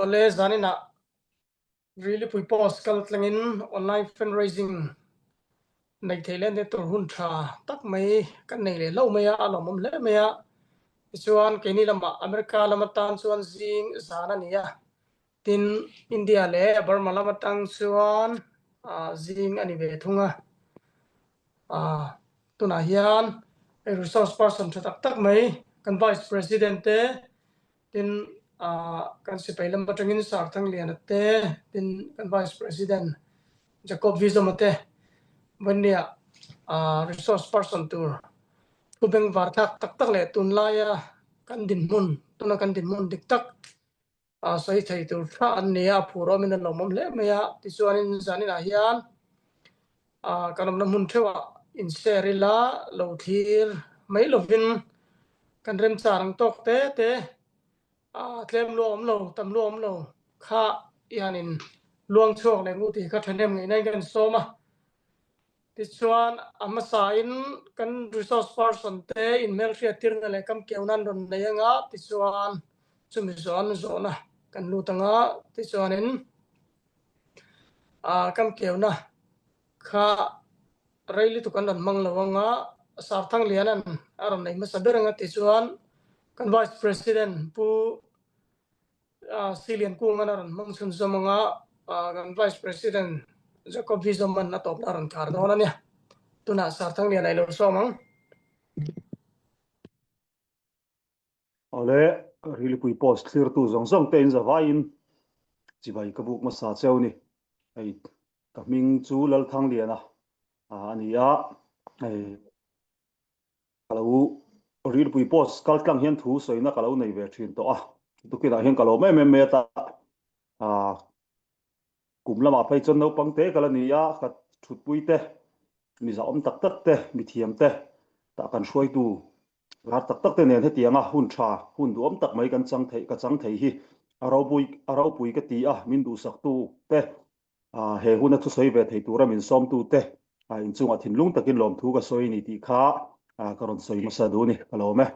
Awle zanin ah Rilipui Post kaltlangin online fundraising neih theih leh tur hun tha tak mai kan nei leh hlauh mai a, a lawmawm hle mai a. Tichuan keini lamah America lam atan chuan zing zan a ni a, tin India leh Burma lam atang chuan zing a ni ve thung a. Tunah hian hei resource person tha tak tak mai kan Vice President te Tin, kan sipai lam atangin Sir Thangliana te, tin kan Vice President Jacob Vizoma te Vania resource person tur thu bengvar thlak tak tak leh tunlaia kan dinhmun, tuna kan dinhmun dik tak sawi thei tur tha an ni a, a phur awmin a lawmawm hle mai a. Tichuanin zaninah hian kan awmna hmun theuhah inshare ila lo thlir mai lovin kan remchar ang tawk te te tlem lua awm lo, tam lua awm lo kha hianin luang chhuak leh ngu tih kha thahnem ngaihna in kan sawm a. Tichuan a hmasain kan resource person te inhmelhriat tirna leh kam keuhna an rawn nei anga tichuan chumi zawh an zawhna kan lut anga tichuanin Kam keuhna kha rei lutuk an rawn hmang lo anga Sarthangliana'n a rawn nei hmasa ber anga tichuan kan Vice President Pu Siliankunga'n a rawn hmang chhunzawm anga kan Vice President Jacob Vizawma'n a tawpna a rawn khar dawn a nia. Tunah Sarthangliana i lo sawm ang. Awle, Rilipui post thlirtu zawng zawng te in zavaiin chibai ka buk hmasa cheu ni. Hei ka hming chu Lalthangliana a ni a, hei ka lo Rilipui post kal tlang hian thu sawina ka lo nei ve thin tawh a, tukinah hian ka lawm em em mai a ta. Kum lamah phei chuan naupang te ka la ni a, ka thutpui te, mi zahawm tak tak te, mi thiam te, tah kan hruaitu lar tak tak te nen hetianga hun tha, hun duhawm tak mai kan chang thei, ka chang thei hi a ropui, a ropui ka ti a, min duhsaktu te, he huna thusawi ve thei tura min sawmtu te inchungah thinlung takin lawmthu ka sawi a ni tih kha ka rawn sawi hmasa duh a ni, ka lawm e.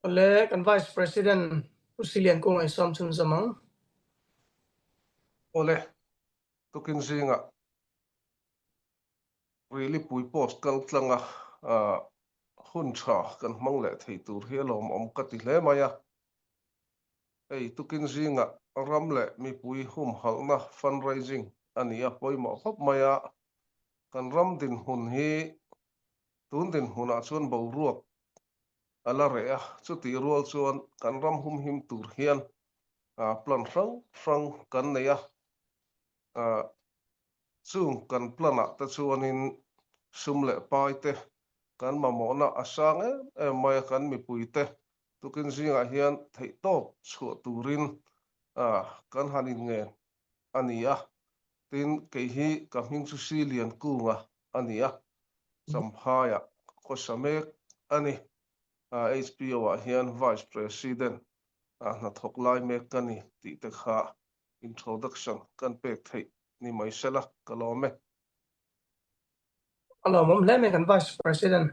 Awle, kan Vice President Pu Silian Kung ei sawm chhunzawm ang. Awle, tukin zingah Rilipui post kal tlanga hun tha kan hmang leh thei tur hi a lawmawm ka ti hle mai a. Hei tukin zingah ram leh mipui humhalhna fundraising a ni a pawimawh khawp mai a. Kan ram dinhmun hi Tun dinhmunah chuan boruak a la reh a, chutih rual chuan kan ram humhim tur hian plan hrang hrang kan nei a, chung kan plan-ah te chuanin sum leh pai te kan mamawhna a sang em em mai a, kan mipuite tukin zingah hian theihtawp chhuah turin kan han inngen a ni a, tin kei hi ka hming chu Si Liankunga a ni a, Champhaiah khawsa mek a ni. HPO ah hian Vice President ah hnathawk lai mek ka ni tih te kha introduction kan pek theih ni mai sela ka lawm e. A lawmawm hle mai kan Vice President.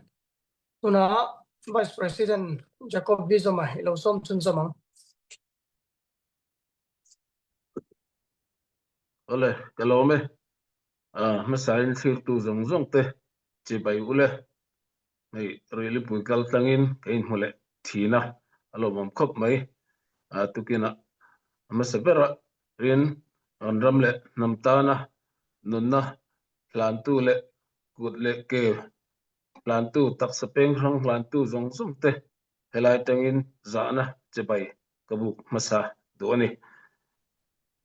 Tunah Vice President Jacob Vizoma i lo sawm chhunzawm ang. Awle, ka lawm e. Hmasain thlirtu zawng zawng te chibai ule. Hei Rilipui kal tlangin ka inhmu leh thin a, a lawmawm khawp mai. Tukinah a hmasa bera rin kan ram leh hnam tana nunna hlantu leh kut leh ke hlantu, taksa peng hrang hlantu zawng zawng te Helai tangin zahna chibai ka buk hmasa duh a ni.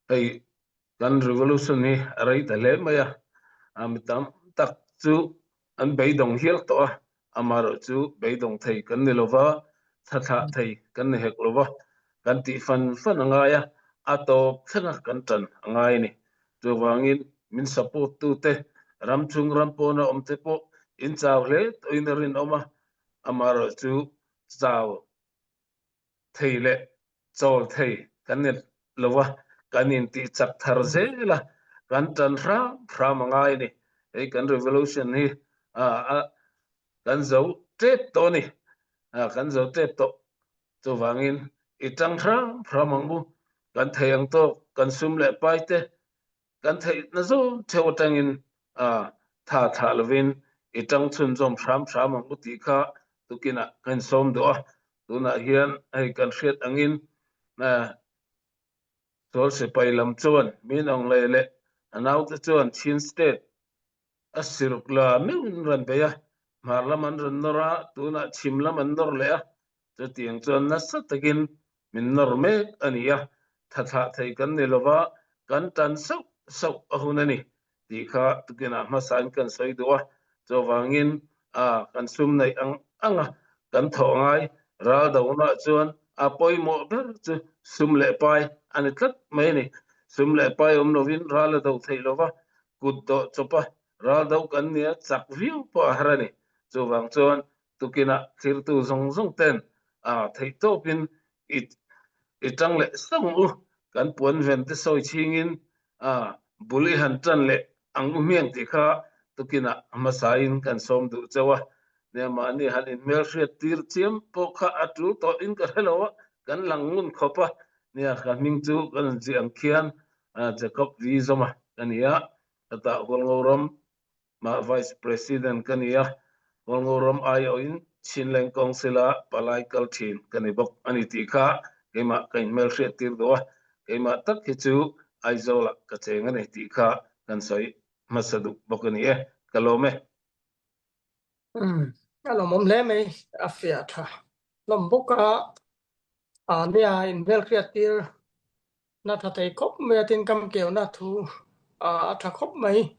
Hei kan revolution hi a rei ta hle mai a, mi tam tak chu an beidawng hial tawh a, amaherawh chu beidawng thei kan ni lova, thlathlah thei kan ni hek lova, kan tih fan fan a ngai a, a tawp thlenga kan tan a ngai a ni. Chuvangin min support tute, ram chung ram pawna awmte pawh in chau hle tawhin a rinawm a, Amaherawh chu chau thei leh chawl thei kan ni lo a, kan intih chak thar zel a, kan tan hram hram a ngai a ni. Hei kan revolution hi a kan zo tep tawh a ni, kan zo tep tawh. Chuvangin i ṭang hramhram ang u. Kan thei ang tawk kan sum le pai te kan theihna zawn ṭheu aṭangin tha thlah lovin i ṭang chhunzawm hramhram ang u tih kha tukin ah kan sawm duh a. Tunah hian hei kan hriat angin Sual sipai lam chuan Min Aung Hlaing leh a naute chuan Chin State a siruk la meuhin rawn bei a, hmar lam an rawn nawr a, tunah chhim lam an nawr leh a, chutiang chuan nasa takin min nawr mek a ni a, tha thlah thei kan ni lova, kan tan sauh sauh a hun a ni tih kha tukinah hmasain kan sawi duh a, chuvangin a kan sum neih ang ang a, kan thawh ngai ral donaah chuan a pawimawh ber chu sum leh pai a ni tlat mai a ni. Sum leh pai awm lovin ral a do theih lova, kut dawh chawpa ral do kan nia chak viau pawh a har a ni. Chuvang chuan tukinah thirtu zawng zawng ten a theihtawpin i i tang leh sang u, kan puan ven te sawi chhingin a bul i han tan leh ang u hmiang tih kha tukinah a hmasain kan sawm duh chauh a. Nia mahni han inhmelhriat tir chiam pawh kha a tul tawhin ka hre lo a, kan lang ngun khawp a. Nia ka hming chu kan ziah ang khian Jacob V. Zoma ka ni a, hetah Hualngoram mah Vice President ka ni a, Hualngoram aiawhin Chinleng Council-a palai kal thin ka ni bawk a ni tih kha keimah ka inhmelhriat tir duh a, keimah tak hi chu Aizawl-ah ka cheng a ni tih kha kan sawi hmasa duh bawk a ni e, ka lawm e. Umm, a lawmawm hle mai, a fiah tha hlawm bawk a, a nia inhmelhriat tir Na tha thei khawp mai a tin kam keuna thu a tha khawp mai.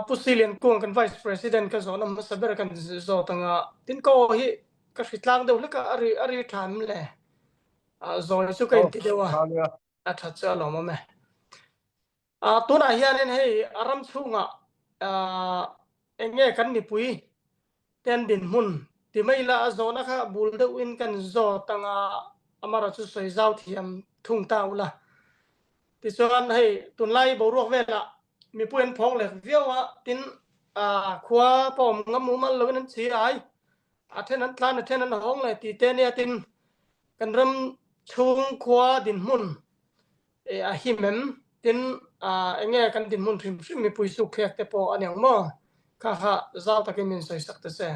Pu Silian Kuang kan Vice President ka zawhna hmasa ber kan zawt anga tin ka aw hi ka hri tlang deuh hlek a a ri a ri tha em le? Zawi chu ka inti deuh a, a tha chu a lawmawm e. Tunah hianin hei a ram chhungah eng nge kan mipui te an dinhmun ti mai ila a zawhna kha bul deuhin kan zawt anga amarawh chu sawi zau thiam thung ta ula. Tichuan hei tunlai boruak velah mipui an phawng lek viau a, tin khua pawh awm ngam mumal loin an chhi ai, a then an tlan a then an hawng leh tih te ania tin kan ram chhung khua dinhmun E a him em? Tin, eng nge kan dinhmun hrim hrim mipui suk thlek te pawh a niang maw? Kha kha zau takin min sawi sak ta che.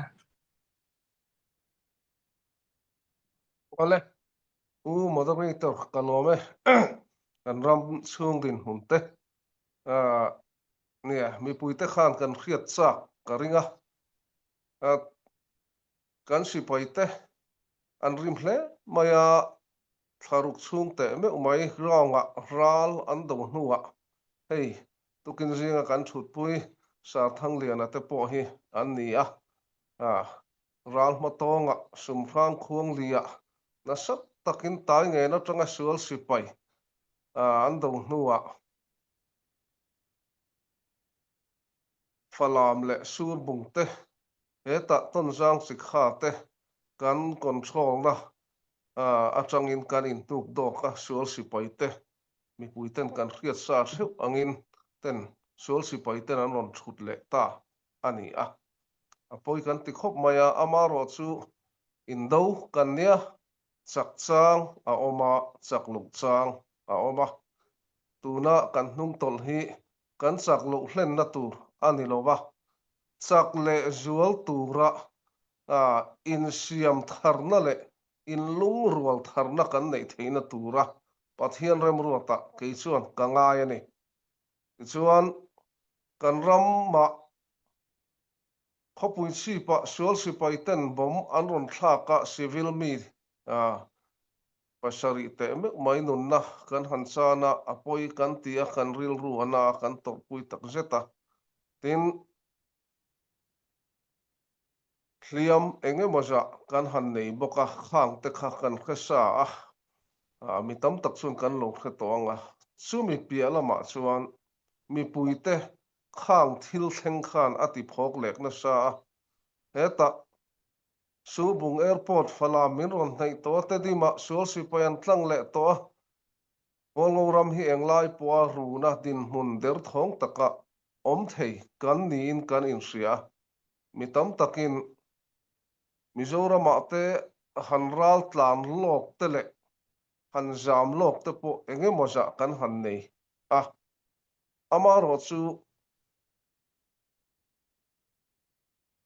Awle, U Moderator ka lawm e. Kan ram chhung dinhmun te nia mipui te khan kan hriat chak ka ring a. Kan sipai te an rim hle mai a, thlaruk chhung teh meuh mai ground-ah ral an do hnuah hei tukin zinga kan thutpui Sarthangliana te pawh hi an ni a, ral hma tawngah Sumhrang Khuangliah nasa takin tai ngen atanga sual sipai an do hnuah Falam leh Surbung te, hetah Tonzang Sikha te kan control-na atangin kan intuk dawk a, sual sipai te mipui ten kan hriat sa hreuh angin ten sual sipai ten an rawn thut leh ta a ni a. A pawi kan ti khawp mai a, amarawh chu indo kan nia chak chang a awm a, chak loh chang a awm a. Tuna kan hnungtawlh hi kan chak loh hlenna tur a ni lo va, chak leh zual tura insiam tharna leh inlungrual tharna kan neih theihna tura Pathian remruatah kei chuan ka ngai a ni. Tichuan, kan ramah khawpui chhipah sual sipaiten bomb an rawn thlak a, civil mi Pasarih teh meuh mai nunna kan han chan a, a pawi kan ti a, kan rilru a na a, kan tawrhpui tak zet a. Tin, hliam eng emaw zah kan han nei bawk a, khang te kha kan hre sa a, mi tam tak chuan kan lo hre tawh ang a. Chumi piah lamah chuan mipuite khang thil thleng khan a ti phawk lek nasa a, hetah Subung Airport Falam min rawn hnaih tawh a, Tedimah sual sipai an tlang leh tawh a, Hualngo ram hi englai pawha runa dinhmun derthawng taka awm thei kan niin kan inhria. Mi tam takin Mizoramah te han raltlan lawk te leh han zam lawk te pawh eng emaw zah kan han nei a, amaherawhchu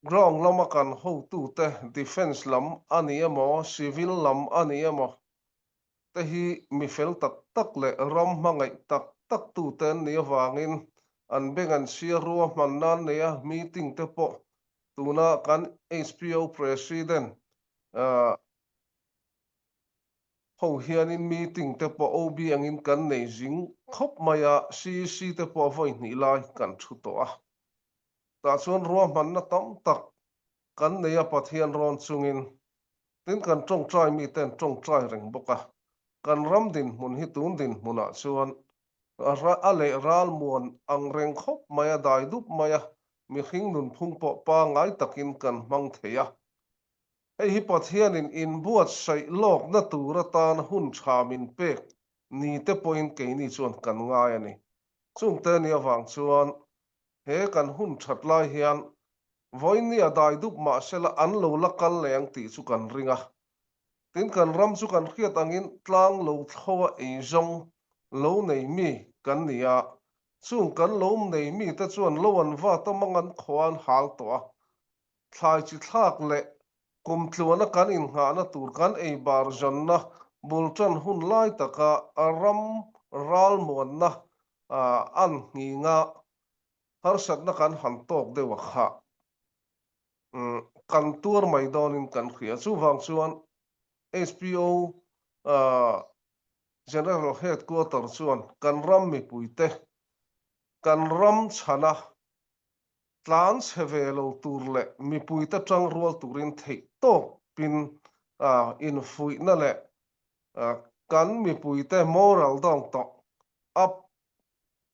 ground lama kan hotute defence lam a ni emaw civil lam a ni emaw te hi mi fel tak tak leh ram hmangaih tak tak tute an nih avangin an beng an chhia ruahman nan nei a, meeting te pawh tuna kan HPO President ho hianin meeting te pawh OB angin kan nei zing khawp mai a, CEC te pawh vawi hnih lai kan thu tawh a. Tah chuan ruahmanna tam tak kan nei a Pathian rawn chungin Tin, kan tawngtai mite an tawngtai reng bawk a, kan ram dinhmun hi tun dinhmunah chuan a leh ralmuan ang reng khawp mai a, dai dup mai a, mihring nunphung pawh pangngai takin kan hmang thei a. Hei hi Pathianin inbuatsaih lawkna tur atan hun tha min pek ni te pawhin keini chuan kan ngai a ni. Chungte ni avang chuan he kan hun that lai hian Vawiin a dai dup mah sela an lo la kal leh ang tih chu kan ring a. Tin, kan ram chu kan hriat angin tlang lo thlo a ei zawng lo nei mi kan ni a. Chung kan lo nei mi te chuan lo an vat a mang an khaw an hal tawh a. Thlai chi thlak leh kum tluana kan innghahna tur kan ei bar zawnna bul tan hun lai taka a ram ralmuanna an nghing a. Harsatna kan han tawk deuh a kha kan tuar mai dawnin kan hria. Chuvang chuan HPO General Headquarter chuan kan ram mipuite kan ram chhana tlan chhe ve lo tur leh mipuite tangrual turin theih tawpin infuihna leh kan mipuite moral dawng tawh up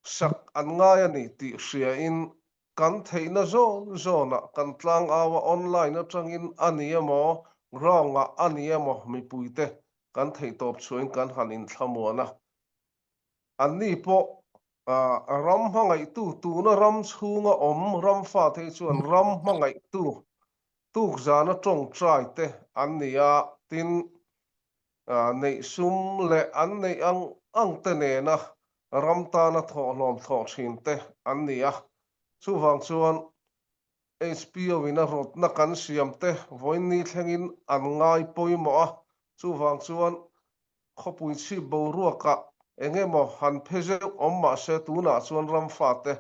sak an ngai a ni tih hriain kan theihna zawn zawnah kan tlangau a, online atangin a ni emaw, ground-ah a ni emaw mipuite kan theihtawp chhuahin kan han inthlamuan a. Anni pawh ram hmangaihtu, tuna ram chhunga awm ram fate hi chuan ram hmangaihtu tukzana tawngtai te an ni a, tin, Neih sum leh an neih ang ang te nena ram tana thawhlawm thawh thin te an ni a. Chuvang chuan HPO in a rawtna kan siam te vawiin thlengin an ngai pawimawh a. Chuvang chuan khawpui chhip boruakah eng emaw han phe zeuh awm mah se tunah chuan ram fate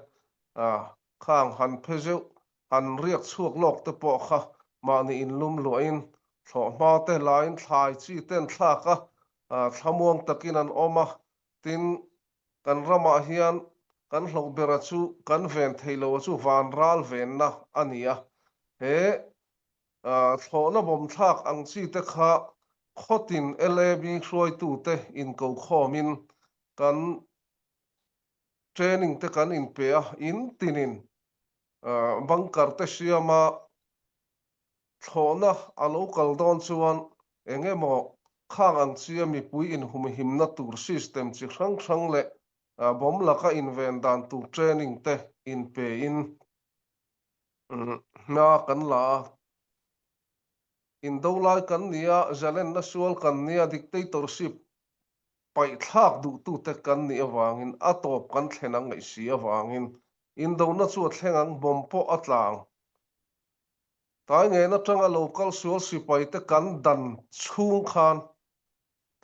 Khang han phe zeuh, han riak chhuak lawk te pawh kha mahni inlum luahin thlawhhma te lain thlai chi ten thlak a, thlamuang takin an awm a, tin, kan ramah hian kan hloh bera chu kan ven thei lo a chu vanral venna a ni a, he thlawhna bawmthlak ang chi te kha khawtin LAB hruaitute inkokhawmin kan Training te kan inpe a, in tinin bunker te siama thlawhna a lo kal dawn chuan eng emaw khang ang chia mipui inhumhimna tur system chi hrang hrang leh bomb laka inven dan tur training te inpe in hna kan la a. Indo lai kan nia, zalenna sual kan nia, dictatorship Paihthlak duhtute kan nih avangin a tawp kan thlen ang ngaih si avangin indona chu a thleng ang, bomb pawh a tla ang. Tlai ngen atanga lo kal sual sipaite kan dan chhung khan,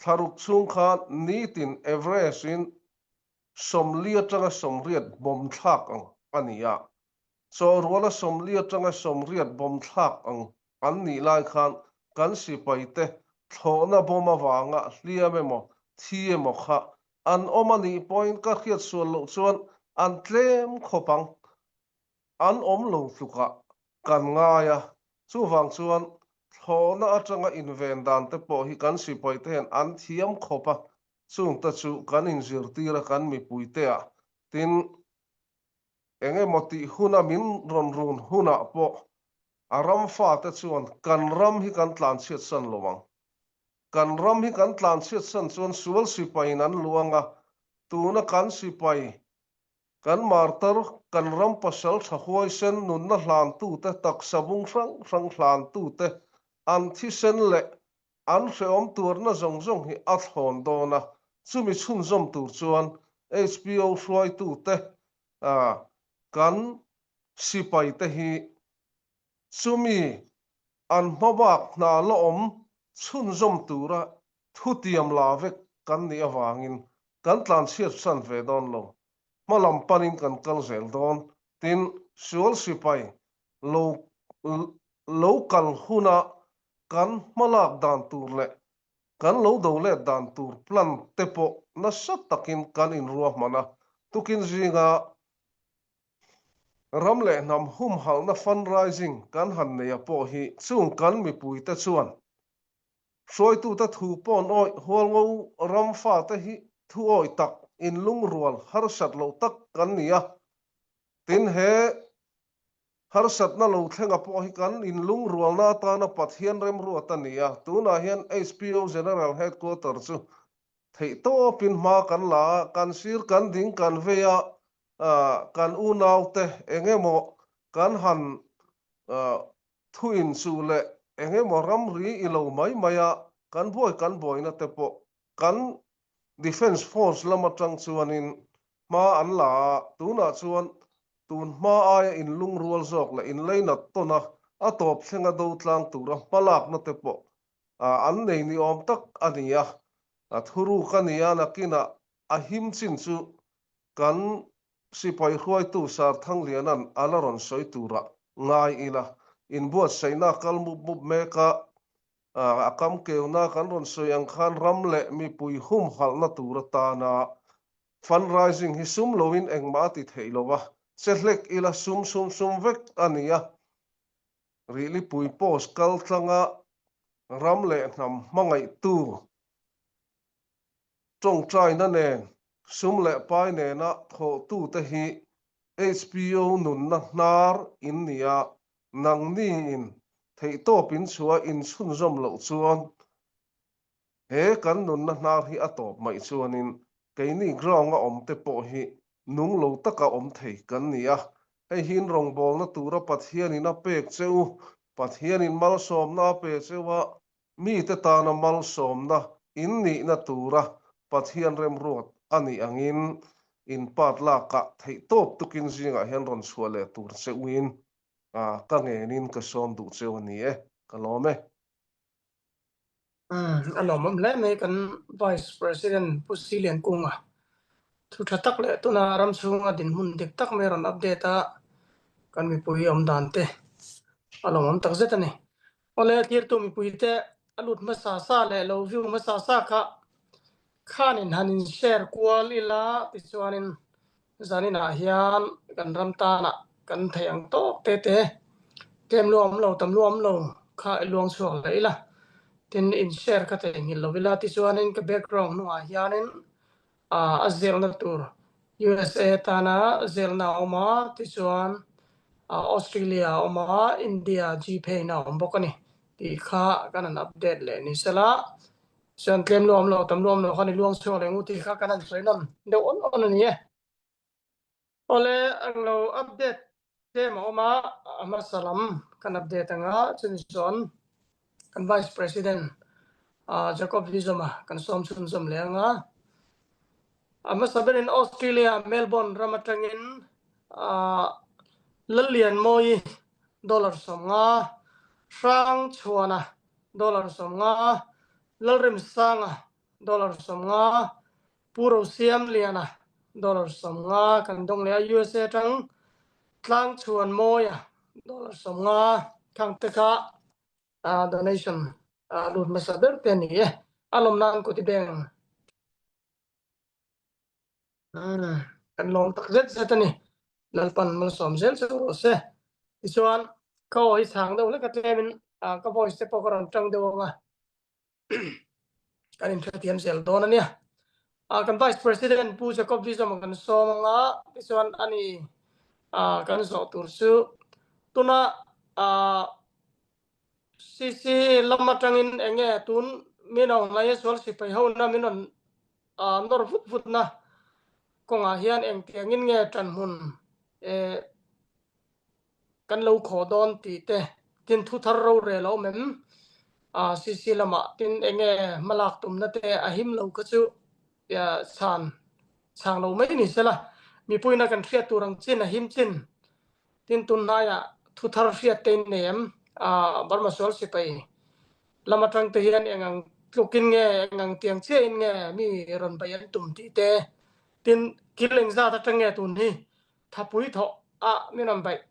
thlaruk chhung khan nitin average-in 40 atanga 80 bomb thlak ang a ni a. Chawhruala 40 atanga 80 bomb thlak ang an nih lai khan kan sipaite thlawhna bomb avanga hliam emaw thi emaw kha an awm a nih pawhin ka hriat sual loh chuan an tlem khawp ang. An awm lo tlukah kan ngai a, chuvang chuan thlawhna atanga inven dan te pawh hi kan sipaite hian an thiam khawp a, chungte chu kan inzirtir a kan mipuiteah tin Eng emaw tih huna min rawn run hunah pawh a ram fate chuan kan ram hi kan tlanchhiatsan lo ang. Kan ram hi kan tlanchhiatsan chuan sual sipaiin an luang a, tuna kan sipai, kan martar, kan ram pasal tha huaisen nunna hlantute, taksa bung hrang hrang hlantute an thisen leh. An hrehawm tuarna zawng zawng hi a thlawn dawn a, chumi chhunzawm tur chuan HPO hruaitute kan sipaite hi chumi an hmabak hna la awm chhunzawm tura thutiam la vek kan nih avangin kan tlanchhiat san ve dawn lo. Hma lam panin kan kal zel dawn. Tin, sual sipai lo lo kal huna kan hmalak dan tur leh kan lo do let dan tur plan te pawh nasa takin kan inruahman a, tukin zinga ram leh hnam humhalhna fundraising kan han neia pawh hi chung kan mipuite chuan hruaitute thu pawn awih hualngo ram fate hi thu awih tak inlungrual harsat lo tak kan ni a, tin he Harsatna lo thlenga pawh hi kan inlungrualna atana Pathian remruat a ni a, tunah hian HPO General Headquarter chu theihtawpin hma kan la a, kan sir kan ding kan vei a, kan unaute eng emaw kan han thu inchuh leh eng emaw ramri i lo mai mai a, kan buai kan buaina te pawh Kan Defence Force lam atang chuanin hma an la a, tunah chuan tun hma aia inlungrual zawk leh inleinat tawn a, a tawp thlenga do tlang tura hmalakna te pawh an nei ni awm tak a ni a. A thuruk a ni a, nakinah a him chin chu kan sipai hruaitu Sir Thangliana'n a la rawn sawi turah ngai ila, inbuatsaihna a kal mup mup mek a, A kamkeuna kan rawn sawi ang khan ram leh mipui humhalhna tur atana fundraising hi sum loin engmah a ti theih lo a, che hlek ila sum sum sum vek a ni a. Rihlipui post kal tlanga ram leh hnam hmangaihtu Tawngtaina nen, sum leh pai nena thawhtute hi HPO nunna hnar in ni a, nangni in theihtawp in chhuah in chhunzawm loh chuan he kan nunna hnar hi a tawp mai chuanin keini ground a awm te pawh hi nung lo taka awm thei kan ni a, hei hi in rawngbawlna tura Pathianin a pek che u, Pathianin malsawmna a pe che u a, Mite tana malsawmna in nihna tura Pathian remruat a nih angin in part lakah theihtawp tukin zingah hian rawn chhuah leh tur che uin ka ngenin ka sawm duh cheu a ni e, ka lawm e. A lawmawm hle mai kan Vice President Pu Silian Kunga thu tha tak leh tuna ram chhunga dinhmun dik tak mai rawn update a kan mipui awm dan te a lawmawm takzet a ni. Awle thirtu mipuite a lut hmasa sa leh lo view hmasa sa kha khanin han in share kual ila tichuanin zaninah hian kan ram tanah kan theih ang tawk te te tlem luam lo tam luam lo kha i luang chhuak leh ila tin in share kha theihnghilh lo ila tichuanin ka background hnungah hianin a zelna tur USA tana zelna a awm a, tichuan Australia a awm a, India Gpay na a awm bawk a ni tih kha kan han update leh ni sela. Chuan tlem luam lo, tam luam lo khan i luang chhuak leh ngu tih kha kan han sawi nawn deuh awn awn a ni e. Awle, ang lo update tlem a awm a, a hmasa lam kan update ang a, chumi chuan kan Vice President Jacob Vizoma kan sawm chhunzawm leh ang a. A hmasa berin Australia Melbourne ram atangin Lallianmawi dollar 50, Hrangchhuana dollar 50, Lalremsanga dollar 50, Pu Rosiamliana dollar 50 kan dawng leh a, USA atang Tlangchhuanmawia dollar 50 khang te kha donation lut hmasa ber te a ni e. A lawm nan kut i beng kan lawm tak zet zet a ni. Lalpan malsawm zel che rawh se. Tichuan ka aw hi chhang deuh hlek a tlemin ka voice te pawh ka rawn tang deuh ang a. kan inhrethiam zel dawn a nia. Kan Vice President Pu Jacob Vizom kan sawm anga tichuan ani kan zawh tur chu tuna CC lam atangin enge tun min aung hlai sual sipai ho na min rawn nawr vut vut na kawngah hian engtiangin nge tanhmun Kan lo khawh dawn tih te, tin thu thar rorel a awm em? CC lamah tin enge hmalak tumna te a him lo kha chu chan chang lo mai ni sela mipuina kan hriat tur ang chin a him chin tin tunhnaiah thuthar hriat te in nei em Burma sual sipai lam atang te hian eng ang tlukin nge eng ang tiang chiah in nge mi rawn bei an tum tih te tin kil engzat atang nge tun hi thapui thawh a mi rawn beih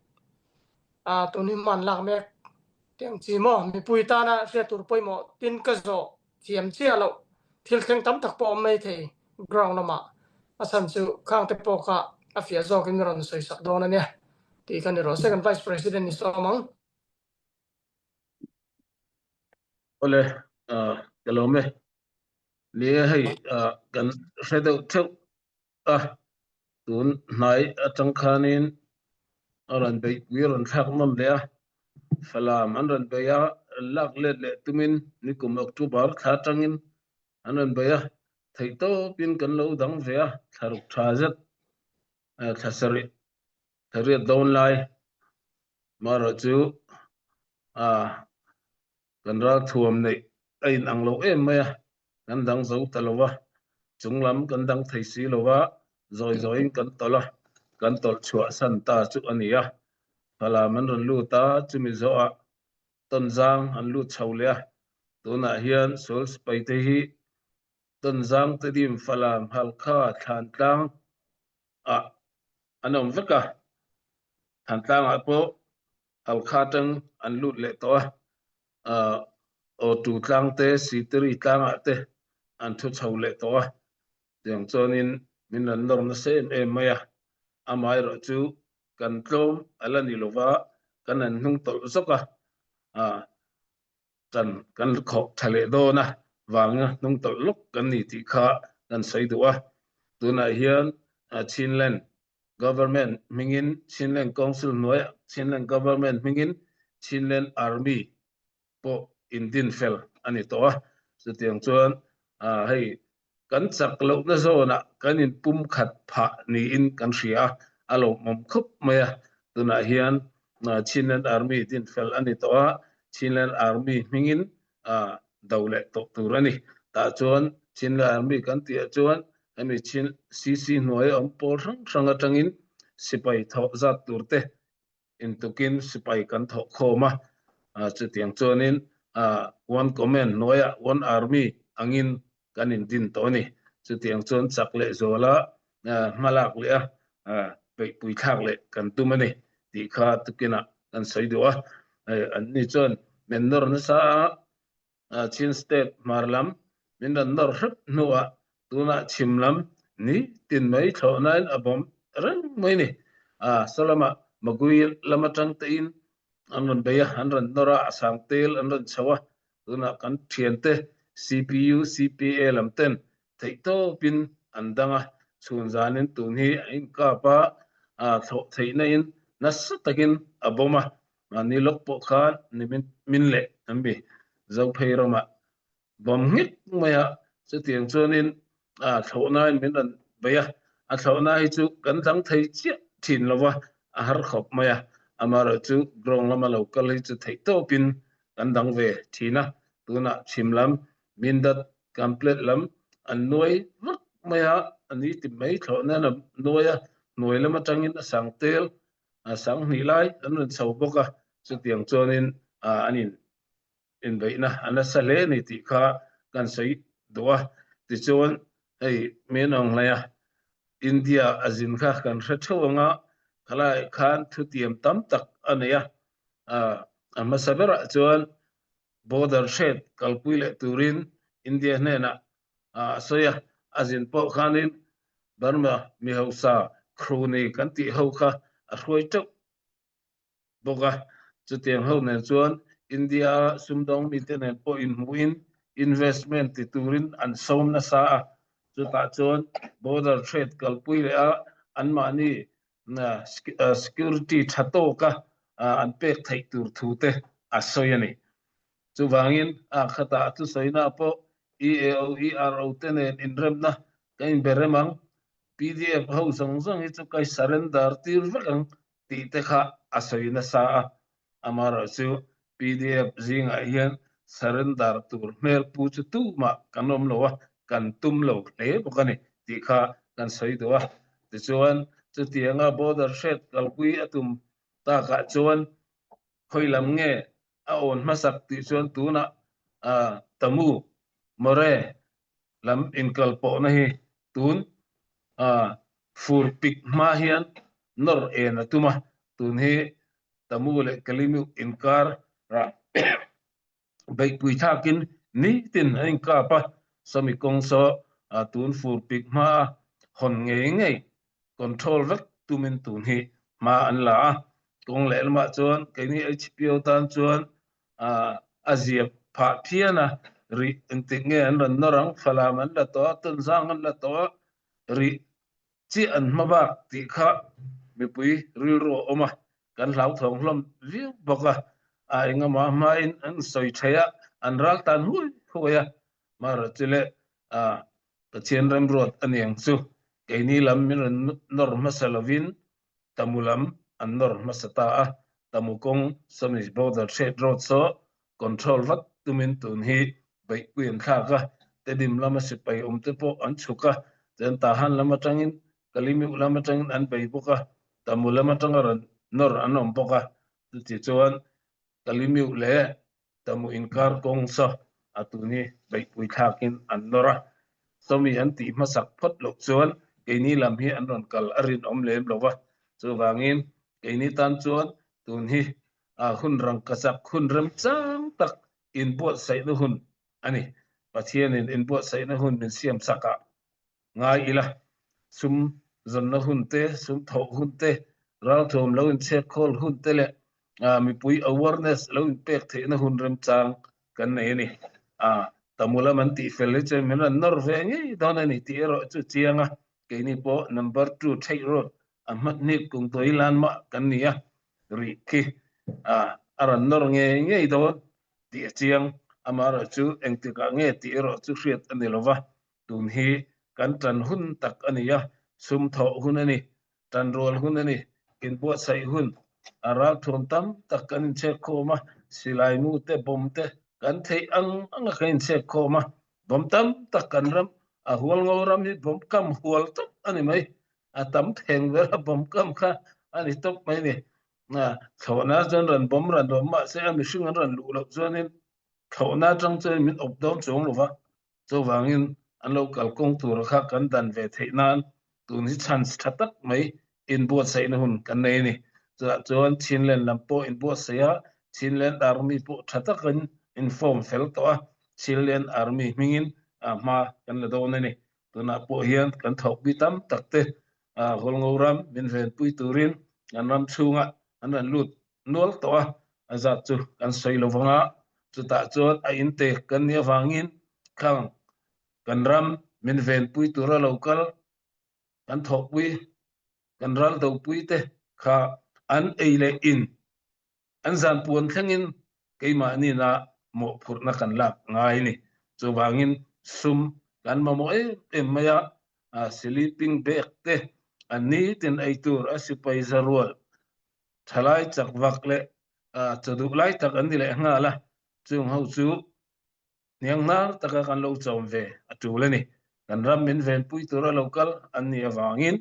tun hi hman lak mek tiang chi maw mipui tana hriat tur pawimawh tin ka zawh thiam chiah loh thil thleng tam tak pawh awm mai thei ground lamah a chhan chu khang te pawh kha a fiah zawkin rawn sawi sak dawn a nia tih ka ni rawh se kan vice president ni sawm ang. Awle, ka lawm e. Ni e hei kan hre deuh theuh a, tun hnai atang khanin a rawn beihpui a rawn thlak nawn leh a, Falam an rawn bei a, rawn lak let leh tumin nikum October thla atangin an rawn bei a, theihtawpin kan lo dang ve a, thla ruk tha zet thla sarih thla riat dawn lai marawh chu Kan ralthuam neih a inang lo em mai a, kan dang zo ta lo va, chung lam kan dang thei si lo va, zawi zawiin kan tawlh a, kan tawlh chhuah san ta chu a ni a. Falam an rawn lut a, chumi zawhah Tawnzang an lut chho leh a, tunah hian sual sipai te hi Tawnzang Tedim Falam Halkha Thlantlang ah an awm vek a, Thlantlang ah pawh Halkha atang an lut leh tawh a, Awtu tlang te, Sitiri tlangah te an thu chho leh tawh a, tiang chuanin min rawn nawr nasa em em mai a, amaherawh chu kan tlawm a la ni lova, kan han hnung tawlh zawk a, kan kan khawh tha leh dawn a, vanga hnung tawlh lawk kan ni tih kha kan sawi duh a, tunah hian Chinland Government hmingin Chinland Council hnuaiah Chinland Government hmingin Chinland Army pawh indin fel a ni tawh a, chutiang chuan hei kan chak lohna zawnah kan inpum khat phah niin kan hria a, a lawmawm khawp mai a, tunah hian Chinland Army din fel a ni tawh a, Chinland Army hmingin do leh tawh tur a ni. Tah chuan Chinland Army kan tihah chuan hemi Chin CC hnuaia awm pawl hrang hrang atangin sipai thawh zat tur te intukin sipai kan thawh khawm a, chutiang chuanin one command hnuaiah one army angin kan indin tawh a ni. Chutiang chuan chak leh zuala hmalak leh a beihpui thlak leh kan tum a ni tih kha tukinah kan sawi duh a. Anni chuan min nawr nasa a, Chin State hmar lam min rawn nawr hrep hnuah tunah chhim lam ni tin mai thlawhnain a bawm reng mai ni. Saw lamah Magui lam atang tein an rawn bei a, an rawn nawr a, a sang tel an rawn chho a, tunah kan thiante CPU, CPA lam ten theihtawpin an dang a, chhun zanin tun hi a inkap a, thlawh theihna in nasa takin a bawm a, mahni lawk pawh khan ni min leh an mi Zophei ramah bawm nghek mai a, chutiang chuanin thlawhnain min rawn bei a, a thlawhna hi chu kan dang thei chiah thin lo va, a har khawp mai a, amaherawhchu ground lama lo kal hi chu theihtawpin kan dang ve thin a, tunah chhim lam Mindat Kamplate lam an nuai vak mai a, a ni ti mai thlawhna a nuai a, hnuai lam atangin a sang tel a sang hnih lai an rawn chho bawk a, chutiang chuanin an in inbeihna a nasa hle a ni tih kha kan sawi duh a. Tichuan hei min awng hlei a, India a zin kha kan hre theuh ang a, khalai khan thutiam tam tak a nei a, a hmasa berah chuan border trade kalpui leh turin India hnenah a sawi a, a zin pawh khanin Burma mi hausa Crony kan tih ho kha a hruai teuh bawk a, chutiang ho nen chuan India-a sumdawng mite nen pawh inhmuhin investment ti turin an sawm nasa a, chutah chuan border trade kalpui leh a anmahni security tha tawka an pek theih tur thu te a sawi a ni. Chuvangin a khatah a thusawina pawh EAO, ERO te nen inremna ka inbe rem ang, pdf ho zawng zawng hi chu ka surrender tir vek ang tih te kha a sawi nasa a, amaherawhchu pdf zingah hian. Surrender tur hmel pu chu tumah kan awm lo a, kan tum lo hle bawk a ni tih kha kan sawi duh a. Tichuan, chutianga border hriat kalpui a tum takah chuan khawi lam nge a awn hmasak tih chuan tunah Tamu, More lam inkal pawhna hi tun fur pik hma hian nawr en a tum a, tun hi Tamu leh Kalimiuk inkar rah beihpui thlakin nitin an inkap a, sawmi kawng saw tun fur pik hma a hawn ngei ngei control vek tumin tun hi hma an la a, kawng leh lamah chuan keini HPO tan chuan a zia phah phian a, rih engtik nge an rawn nawr ang, Falam an la tawh a, Tunzang an la tawh a, rih chiah an hma bak tih kha mipui rilru a awm a, kan hlauthawng hlawm viau bawk a, a engemaw hmain an sawi thei a, an ral tan huai huai a, marawh chu le Pathian remruat a niang chu keini lam min rawn nawr hmasa lovin Tamu lam an nawr hmasa ta a, Tamu kawng Sawmis Border Trade Road saw control vat tumin tun hi beihpui an thlak a, Tedim lama sipai awmte pawh an chhuk a, chuan Tahan lam atangin Kalimiuk lam atangin an bei bawk a, Tamu lam atanga rawn nawr an awm bawk a, chuti chuan Kalimiuk leh Tamu inkar kawng saw a tun hi beihpui thlakin an nawr a, sawmi an tih hmasak phawt loh chuan keini lam hi an rawn kal a rinawm lem lo va, chuvangin keini tan chuan tun hi hun rangkachak hun remchang tak inbuatsaihna hun a ni. Pathianin inbuatsaihna hun min siam chakah ngai ila, sum zawnna hun te, sum thawh hun te, ralthuam lo inchhek khawl hun te leh mipui awareness lo inpek theihna hun remchang kan nei a ni. Tamu lam an tih fel hi chuan min rawn nawr ve ngei dawn a ni tih erawh chu chiang a, keini pawh number two theih road a hmathnik kungtuai lan mah kan ni a, rih khi a rawn nawr ngei ngei dawn tih a chiang, amaherawh chu engtikah nge tih erawh chu hriat a ni lova, Tun hi kan tan hun tak a ni a, sum thawh hun a ni, tan rual hun a ni, inbuatsaih hun, a ralthuam tam tak kan inchhek khawm a, silai mu te, bomb te kan theih ang anga kan inchhek khawm a, bomb tam tak kan ram, a hual ngo ram hi bomb kam hual tawp a ni mai, a tam theng ber a bomb kam kha a ni tawp mai ni. Thlawhna chuan rawn bomb ran awm mahse a mihring an rawn luh loh chuanin thlawhna atang chuan min awp dawn chuang lo va, Chuvangin an lo kalkawng tura kha kan dan ve theih nan tun hi chance tha tak mai inbuatsaihna hun kan nei a ni. Chutah chuan Chinland lam pawh inbuatsaih a, Chinland Army pawh tha takin inform fel tawh a, Chinland Army hmingin hma kan la dawn a ni. Tunah pawh hian kan thawkpui tam tak te Hualngo ram min venpui turin kan ram chhungah an rawn lut nual tawh a, a zat chu kan sawi lo vang a, chutah chuan a intek kan nih avangin khang kan ram min venpui tura lo kal kan thawhpui kan ral dopui te kha an ei leh in an zan puan thlengin keimahni-na mawhphurhna kan lak ngai a ni. Chuvangin sum kan mamawh em em mai a, sleeping bag te an nitin ei tur a sipai za rual Thalai chak vak leh chaw duh lai tak an ni leh nghal a, chung ho chu hniang hnar taka kan lo chawm ve a tul a ni. Kan ram min venpui tura lo kal an nih avangin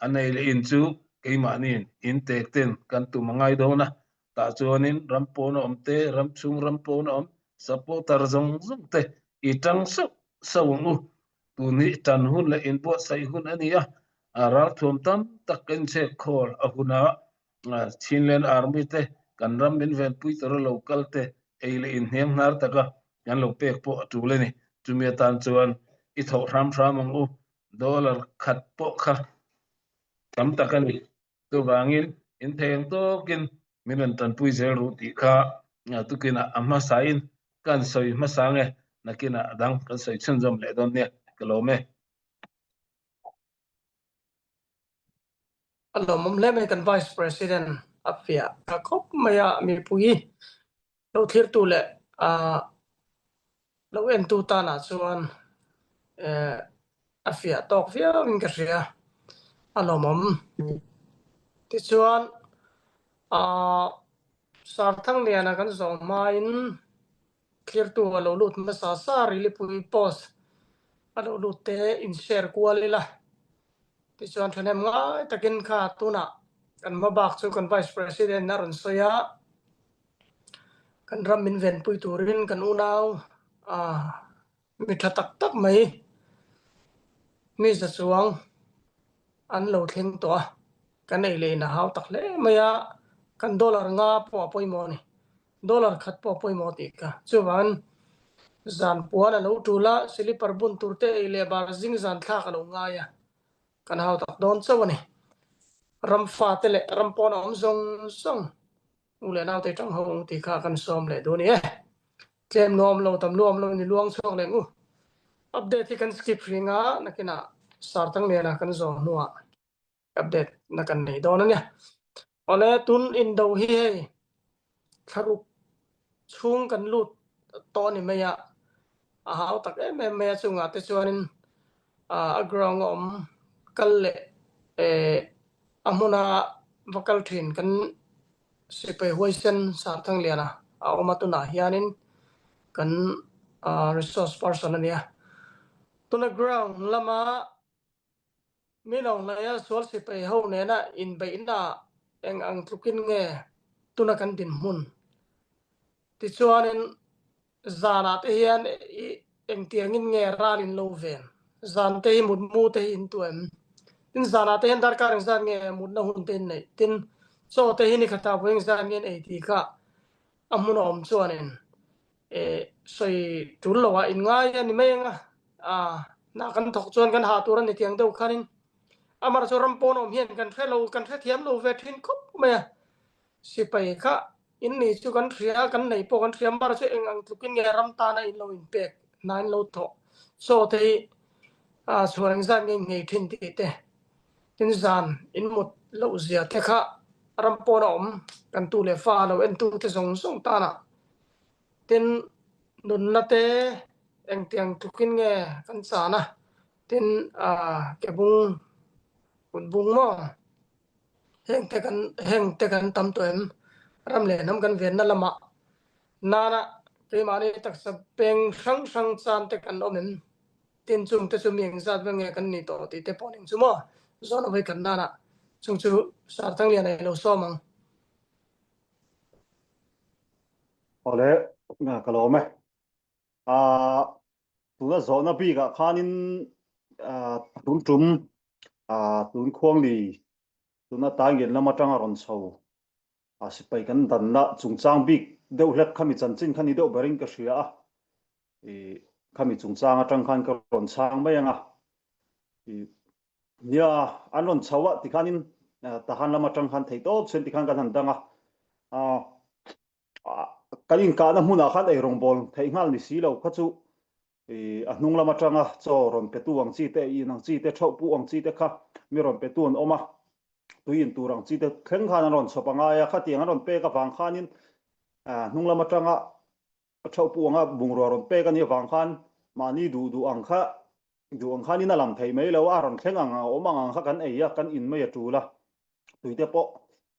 a nei leh in chu keimahniin in tek ten kan tum a ngai dawn a, tah chuanin ram pawn a awm te, ram chhung ram pawn a awm supporter zawng zawng te i tang sauh sauh ang u. Tun hi tan hun leh inbuatsaih hun a ni a, ralthuam tam tak ka inchhek khawl a huna Chinland Army te kan ram min venpui tura lo kal te ei leh inhniang hnar taka kan lo pek pawh a tul a ni. Chumi atan chuan i thawh hram hram ang u, dollar khat pawh kha tam tak a ni. Chuvangin in thei ang tawkin min rawn tanpui zel ru tih kha tukinah a hmasain kan sawi hmasa nge nakinah a dang kan sawi chhunzawm leh dawn nia ka lawm e. A lawmawm hle mai kan Vice President a fiah ta khawp mai a mipui lo thlirtu leh lo entu tanah chuan a fiah tawk viau in ka hria a lawmawm. Tichuan Sarthangliana kan zawh hmain. Thlirtu a lo lut hmasa sa Rilipui post a lo lut te in share kual ila. Tichuan thahnem ngai takin kha tunah kan hmabak chu kan Vice President a rawn sawi a, kan ram min venpui turin kan unau mi tha tak tak mai mi za chuang an lo thleng tawh a, kan ei leh in a hau tak hle mai a, kan dollar nga pawh a pawimawh a ni. Dollar khat pawh a pawimawh tih ka. Chuvangin zan puan a lo tul a, slipper bun tur te ei leh bar zing zan thlak a lo ngai a, kan hau tak dawn chauh a ni. Ram fate leh ram pawn a awm zawng zawng u leh naute tang ho ang tih kha kan sawm leh duh a ni e. Tlem nuam lo tam nuam lo in i luang chhuak leh ngu. Update hi kan skip hring a, nakinah Sartangliana kan zawh hnuah update na kan nei dawn a nia. Awle tun indo hi hei thlaruk chhung kan lut tawh a ni mai a, a hau tak em em mai a chungah te chuanin a ground a awm kal leh a hmuna va kal thin kan sipai huaisen Sarthangliana a awm a tunah hianin kan resource person a nia. Tuna ground lama Mi lo hnaia sual sipai ho nena inbeihna eng ang tlukin nge tuna kan dinhmun? Tichuanin zanah te hian i engtiangin nge ral in lo ven? Zan te hi mutmu te hi in tuah em? Tin zanah te hian darkar engzat nge mutna hun te in neih? Tin chaw te hi nikhatah vawi engzat nge in ei tih kha a hmun a awm chuanin sawi tul loah in ngai a ni mai ang a, hna kan thawk chuan kan hah tur a ni tiang deuh khanin amah chu ram pawn awm hian kan hre lo kan hrethiam lo ve thin khawp mai a, sipai kha in ni chu kan hria kan nei pawh kan hria amah chu eng ang tlukin nge ram tana in lo inpek hna in lo thawh chaw te hi chhuar engzat nge in nghei thin tih te tin zan in mut loh zia te kha ram pawn a awm kan tu leh fa lo entu te zawng zawng tana Tin, nunna te engtiang tlukin nge kan chan a, tin ke bung, kut bung maw? Heng te kan heng te kan tam tawh em? Ram leh hnam kan venna lamah nana keimahni taksa peng hrang hrang chan te kan awm em? Tin, chung te chu mi engzat vel nge kan nih tawh tih te pawh ning chu maw? Zawn a vawikhat nana chung chu Sarthangliana i lo sawm ang. Awle, ka lawm e. Tuna zawhna bikah khanin tun tum tun Khuangli tuna Taingen lam atanga rawn chho sipai kan danna chungchang bik deuh hlek khami chanchin kha ni deuh berin ka hria a. Khami chungchang atang khan ka rawn chhang mai ang a. Nia, an rawn chho a tikhanin Tahan lam atang khan theih tawp chuan tikhan kan han dang a. Kan inkahna hmunah khan eirawngbawl theih nghal ni si lo kha chu a hnung lam atanga chaw rawn petu ang chi te, in ang chi te, theuh puh ang chi te kha mi rawn petu an awm a. Tui in tur ang chi te thleng khan an rawn chhawp a ngai a. Khatiang an rawn pek avang khanin hnung lam atanga A theuh puh anga bungrua rawn pek a nih avang khan mahni duh duh ang kha duh ang khanin a lam thei mai lo a, a rawn thleng ang ang a awm ang ang kha kan ei a, kan in mai a tul a, tuite pawh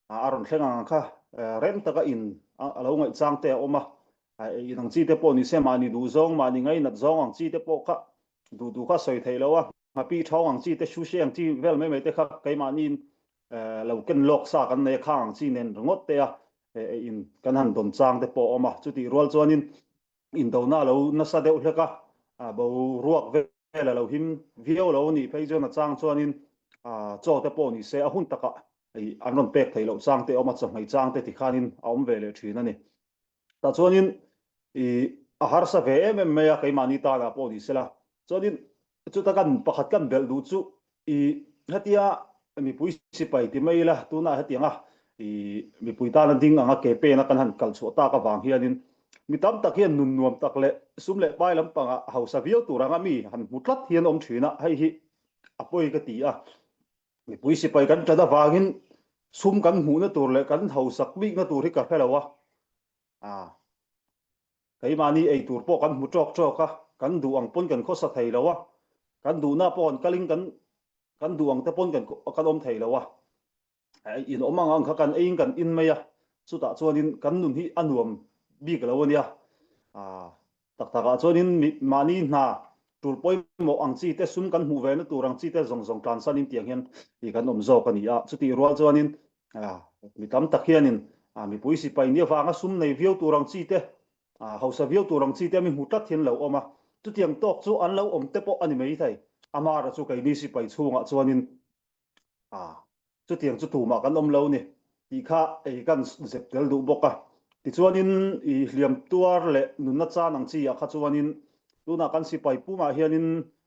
a rawn thleng ang ang kha rem taka in a lo ngaih chang te a awm a, in ang chi te pawh ni se mahni duh zawng mahni ngainat zawng ang chi te pawh kha duh duh kha sawi thei lo a, nghapih thawng ang chi te sushi ang chi vel mai mai te kha keimahniin lo ken lawk sa kan nei a, khang ang chi nen ringawt te a in kan han dawn chang te pawh a awm a, chutih rual chuanin indona a lo nasa deuh hlek a, boruak vel a lo him viau lo a nih phei chuan a chang chuanin chaw te pawh ni se a hun takah an rawn pek theih loh chang te a awm a, chawhmei chang te tikhanin a awm ve leh thin a ni. Tah chuanin i a harsa ve em em mai a keimahni tanah pawh ni sela. Chuanin chuta kan pakhat kan belh duh chu i hetia mipui sipai ti mai ila tunah hetianga i mipui tana ding anga ke pena kan han kal chhuah tak avang hianin mi tam tak hian nun nuam tak leh sum leh pai lampangah hausa viau tur anga mi han hmu tlat hian awm thin a, hei hi a pawi ka ti a. Mipui sipai kan ṭan avangin sum kan hmuhna tur leh kan hausak bikna tur hi ka hre lo a, ah, keimahni ei tur pawh kan hmu ṭawk ṭawk a, kan duh ang pawn kan khawsa thei lo a, kan duhna pawh kan kalin kan kan duh ang te pawn kan kan awm thei lo a, in awm ang ang kha kan eiin kan in mai a, chutah chuanin kan nun hi a nuam bik lo a nia, ah. Taktak ah chuanin mahni hna tul pawimawh ang chi te sum kan hmuh ve na tur ang chi te zawng zawng tlansan in tiang hian i kan awm zawk a ni a. Chutih rual chuanin mi tam tak hianin mipui sipai ni avanga sum nei viau tur ang chi te, hausa viau tur ang chi te mi hmu tlat hian lo awm a. Chutiang tawk chu an lo awm te pawh a ni mai thei. Amara chu keini sipai chhungah chuanin A, chutiang chu tumah kan awm lo ni tih kha ei kan zep tel duh bawk a. Tichuanin i hliam tuar leh nunna chan ang chi ah kha chuanin tunah kan sipai pumah hianin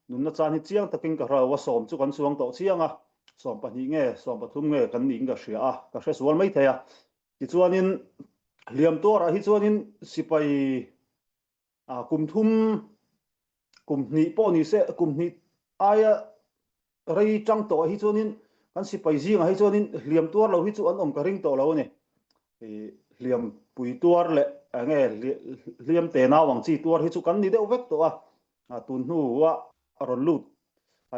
nunna chan hi chiang takin ka hrau a, sawm chu kan chuang tawh chiang a, 12 nge 13 nge kan niin ka hria a, ka hre sual mai thei a. Tichuanin hliam tuarah hi chuanin sipai A kum thum, kum hnih pawh ni se, kum hnih aia rei tang tawh hi chuanin kan sipai zingah hi chuanin hliam tuar lo hi chu an awm ka ring tawh lo a ni. Hliam pui tuar leh enge hliam te nau ang chi tuar hi chu kan ni deuh vek tawh a. Tun hnua rawn lut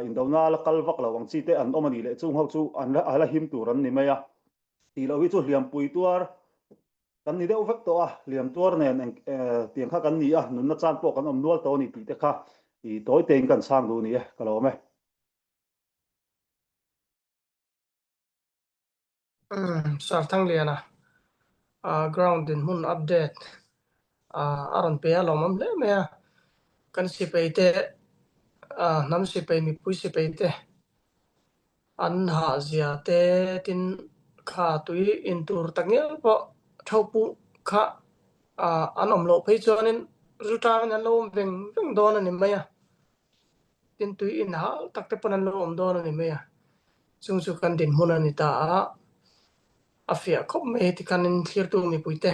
indona la kal vak lo ang chi te an awm a nih leh chung ho chu an la him tur an ni mai a. Tih loh hi chu hliam pui tuar Kan ni deuh vek tawh a, liam tuar nen eng tiang kha kan ni a, nunna chan pawh kan awm nual tawh a ni tih te kha i tawi tein kan chhang duh a ni e, ka lawm e. Sir Thangliana, ground dinhmun update a rawn pe a lawmawm hle mai a, kan sipai te, hnam sipai mipui sipai te An hah zia te tin kha tui in tur tak ngial pawh thopuh kha an awm loh phei chuanin zu tangin an lo awm veng veng dawn a ni mai a, tin tui in hal tak te pawn an lo awm dawn a ni mai a, chung chu kan dinhmun a ni ta a, a fiah khawp mai tikhanin thlirtu mipuite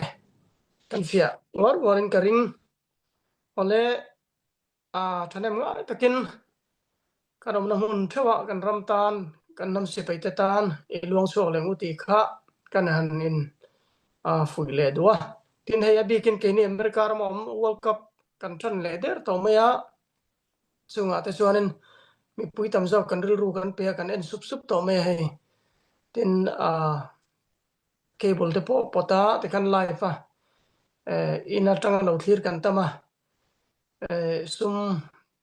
kan fiah nguar nguarin ka ring. Awle thahnem ngai takin Kan awmna hmun theuhah kan ram tan, kan hnam sipaite tan i luang chhuak leh ngu tih kha kan han in fuih leh duh a. Tin hei a bikin keini America rama awm World Cup kan tan leh der tawh mai a, chungah te chuanin mipui tam zawk kan rilru kan pe a, kan en sup sup tawh mai a hei. Tin cable te pawh pawt a tikhan live a in atanga lo thlir kan tam a. Sum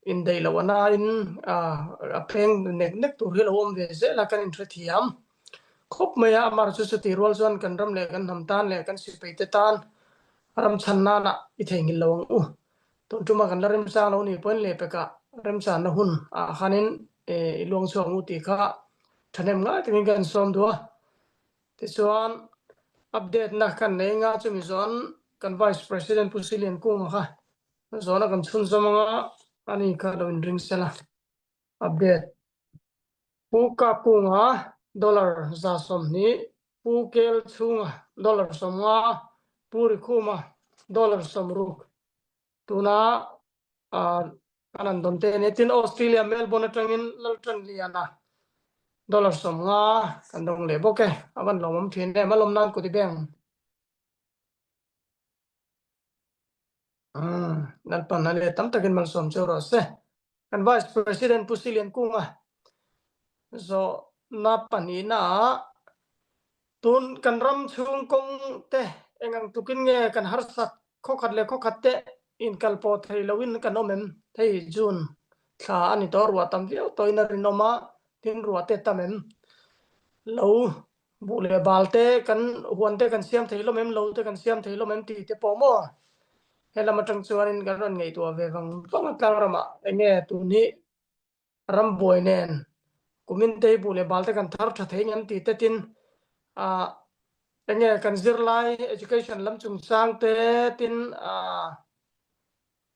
indaih loh a nain a pheng nek nek tur hi lo awm ve zel a, kan inhrethiam khawp mai a. Amar chu chutih rual chuan kan ram leh kan hnam tan leh kan sipaite tan ram chhan nanah i theihnghilh lo ang u. Tun tuma kan la remchang lo nih pawhin lehpekah remchanna hun ah khanin i luang chhuak ang u tih kha thahnem ngai takin kan sawm duh a. Tichuan update na kan nei nga chumi zawn kan Vice President Pu Silian Kunga kha zawna kan chhunzawm anga ani kha lo inring sela. Update Pu Kap Kunga dollar 120, Pu Kel Chhunga dollar 50, Pu Rikhuma dollar 60. Tuna kan han dawn te a ni. Tin, Australia Melbourne atangin Laltanliana dollar 50 kan dawng leh bawk e. A van lawmawm thin em, a lawm nan kut i beng. Lalpan a leh tam takin malsawm cheu rawh se. Kan Vice President Pu Silian Kunga zawhna pahnihna ah tun kan ram chhung kawng te eng ang tukin nge kan harsat khawkhat leh khawkhat te inkal pawh thei loin kan awm em? Hei June thla a ni tawh ruah tam viau tawhin a rinawm a, tin ruah te tam em? Lo Buh leh bal te kan huan te kan siam thei hlawm em lo te kan siam thei hlawm em tih te pawh maw he lam atang chuanin kan rawn ngaihtuah ve vang vang a tlang ramah eng nge tun hi ram buai nen kumin te hi buh leh bal te kan thar tha thei ngem tih te tin ah eng nge kan zirlai education lam chungchang te tin ah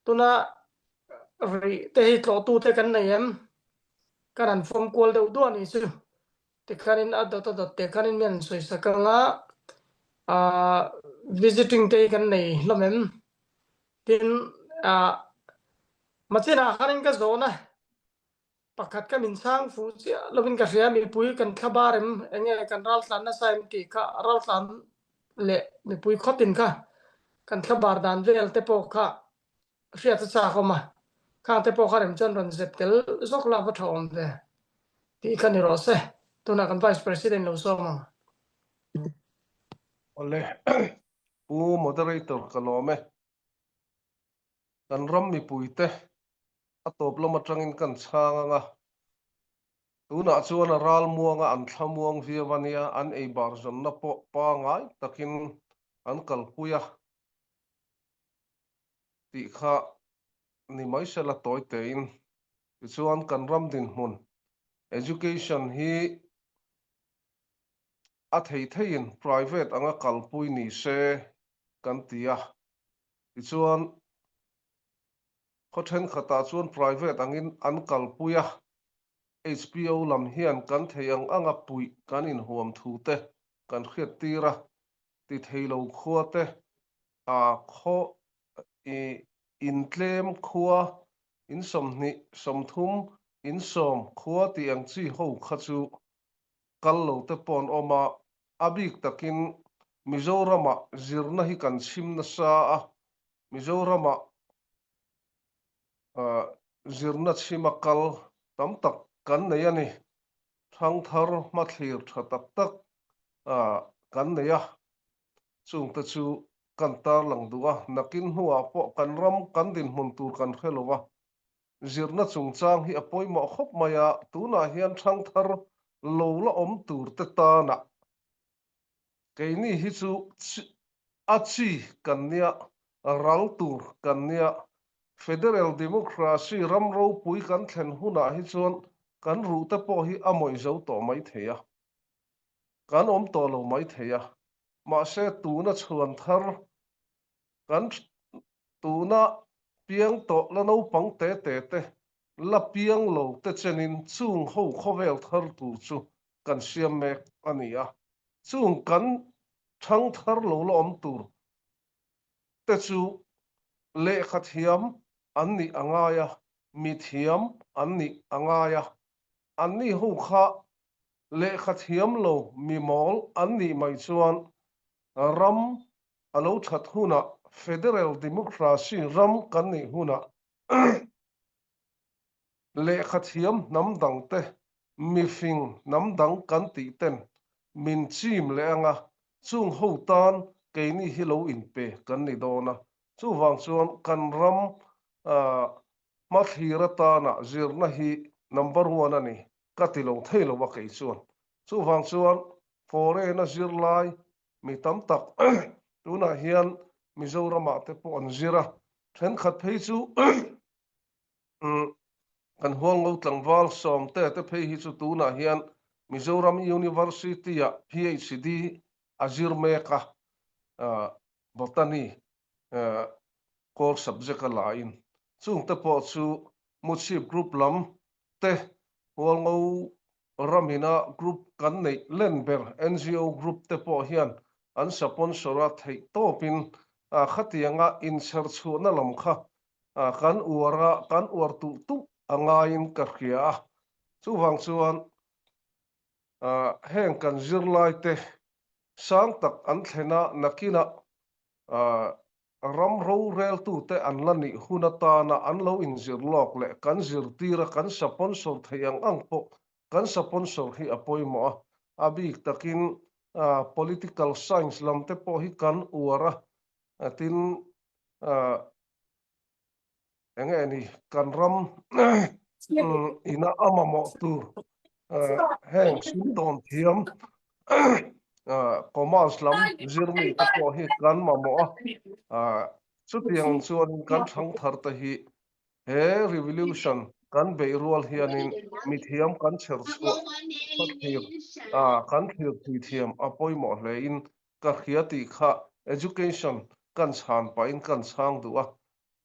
tuna rih te hi tlawhtu te kan nei em kan han fawm kual deuh duah a nih chu. Tikhanin a dawt a dawt te khanin mi an sawi sak anga ah visiting te hi kan nei hlawm em? Tin ah machinah khanin ka zawhna pakhat ka min chhang fuh chiah lovin ka hria mipui kan thla bar em enge kan raltlan nasa em tih kha raltlan leh mipui khawtin kha kan thla bar dan vel te pawh kha hriat a chak awm a, khang te pawh kha rem chuan rawn zep tel zawk lak va tha awm ve tih kha ni rawh se, tunah kan Vice President lo sawm ang. Awle, Pu Moderator ka lawm e. Kan ram mipuite a tawp lam atangin kan chhang ang a, tunah chuan a ralmuanga an thlamuang viau a nia, an eibar zawnna pawh pangai takin an kalpui a tih kha ni mai sela tawi tein. Tichuan kan ram dinhmun education hi a thei theiin private anga kalpui ni se kan ti a, tichuan khaw thenkhatah chuan private angin an kalpui a, HPO lam hian kan thei ang anga puih kan inhuam thu te kan hriattir a, ti thei lo khua te a khaw i intlem khua in 20, 30, in 10 khua tih ang chi ho kha chu kal lo te pawh an awm a, a bik takin Mizoramah zirna hi kan chhim nasa a, Mizoramah zirna chhima kal tam tak kan nei a ni. Thangthar hmathlir tha tak tak kan nei a, chungte chu kan tarlang duh a, nakin hnuah pawh kan ram kan dinhmun tur kan hre lo a, Zirna chungchang hi a pawimawh khawp mai a, tunah hian ṭhangthar lo la awm tur te tanah keini hi chu a chi kan nia, ral tur kan nia. Federal Democracy ram ropui kan thlen hunah hi chuan kan ruh te pawh hi a mawih zo tawh mai thei a, kan awm tawh lo mai thei a, mahse tuna chhuan thar Kan tuna piang tawh la naupang te te te la piang lo te chenin chung ho khawvel thar tur chu kan siam mek a ni a. Chung kan thang thar lo la awm tur te chu lehkha thiam an nih a ngai a, mi thiam an nih a ngai a. Anni ho kha lehkha thiam lo mi mawl an nih mai chuan Ram a lo that hunah Federal Democracy ram kan nih hunah lehkha thiam hnam dangte mifing hnam dang kan tih ten min chim leh anga chung ho tan keini hi lo inpe kan ni dawn a. Chuvang chuan kan ram hmathlir atana zirna hi number one a ni ka ti lo thei lo a kei chuan. Chuvang chuan foreign-a zirlai mi tam tak tunah hian Mizoramah te pawh an zir a, thenkhat phei chu kan Hualngo tlangval Sawmte te phei hi chu tunah hian Mizoram University-ah PhD a zir mek a, Botany core subject a la in chungte pawh chu Muchhip group lam te Hualngo ramina group kan neih len ber NGO group te pawh hian an saponsor a theih tawpin khatianga inchherchhuahna lam kha kan uar a, kan uar tulh tulh a ngaiin ka hria a. Chuvang chuan heng kan zirlaite sang tak an thlen a, nakinah ram roreltute an la nih hun atana an lo inzir lawk leh kan zirtir a, kan saponsor theih ang ang pawh kan saponsor hi a pawimawh a, a bik takin political science lam te pawh hi kan uar a, tin Enge ni kan ram ina a mamawh tur heng sumdawn thiam commerce lam zirmi te pawh hi kan mamawh a, chutiang chuan kan thangthar te hi he revolution kan beih rual hianin mithiam kan chher chhuah thlir kan thlir thui thiam a pawimawh hlein ka hria tih kha education kan chhan pahin kan chhang duh a,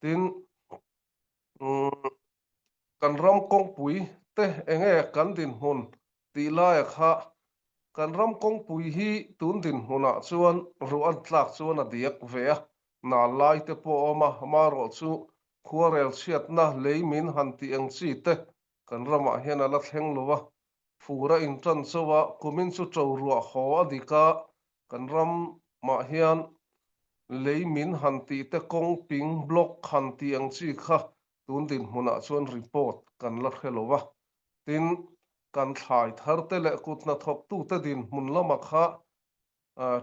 tin kan ram kawngpui te enge kan dinhmun tih laia kha kan ram kawngpui hi tun dinhmunah chuan ruah an tlak chuan a diak ve a, nal lai te pawh a awm a, amaherawh chu khuarel chhiatna lei min han tih ang chi te Kan ramah hian a la thleng lo a, fur a intan chauh a, kumin chu ṭo ruah haw a dik a, kan ramah hian lei min han tih te kawng ping block han tih ang chi kha tun dinhmunah chuan report kan la hre lo a. Tin, kan thlai thar te leh kut hnathawktute dinhmun lamah kha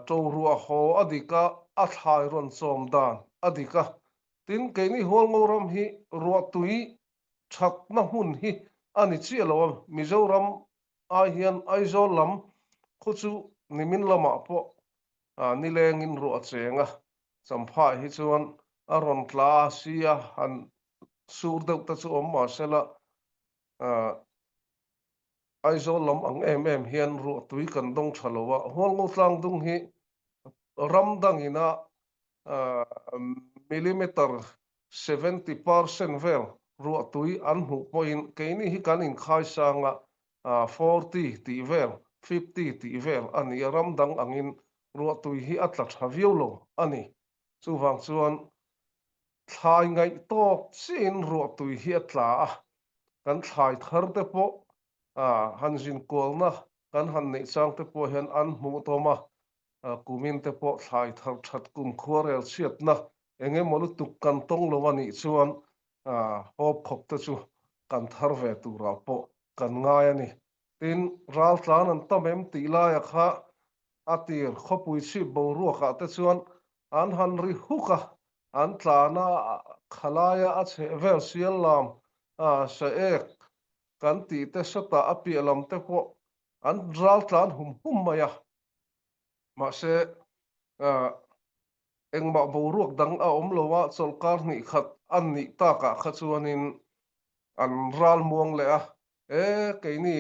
ṭo ruah haw a dik a, a thlai rawn chawm dan a dik a. Tin, keini Hualngo ram hi ruahtui thatna hmun hi a ni chiah lo a, Mizoram ai hian Aizawl lam khu chu nimin lamah pawh nilengin ruah a cheng a, Champhai hi chuan a rawn tla a si a, han sur deuh te chu awm mahsela Aizawl lam ang em em hian ruahtui kan dawng tha lo a, Hualngo tlang dung hi ram dangina millimeter 70% vel ruahtui an hmuh pawhin keini hi kan inkhai sang a, 40 tih vel, 50 tih vel a ni a, ram dang angin ruahtui hi a tla tha viau lo a ni. Chuvang chuan Thlai ngaih tawk chiahin ruahtui hi a tla a, kan thlai thar te pawh han zin kualna kan han neih chang te pawh hian an hmuh tawm a, kumin te pawh thlai thar that kum khuarel chhiatna eng emaw lutuk kan tawng lo a nih chuan hawp khawp te chu kan thar ve turah pawh kan ngai a ni. Tin, raltlan an tam em tih laia kha a tir khawpui chhip boruakah te chuan an han ri huk a, an tlan a, khalaia a chheh vel sial lam sa ek kan tih te sawtah a piah lam te pawh an ral tlan hum hum mai a. Mahse, engmah boruak dang a awm lo a, chawlhkar hnih khat an nih takah kha chuanin an ral muang leh a, e keini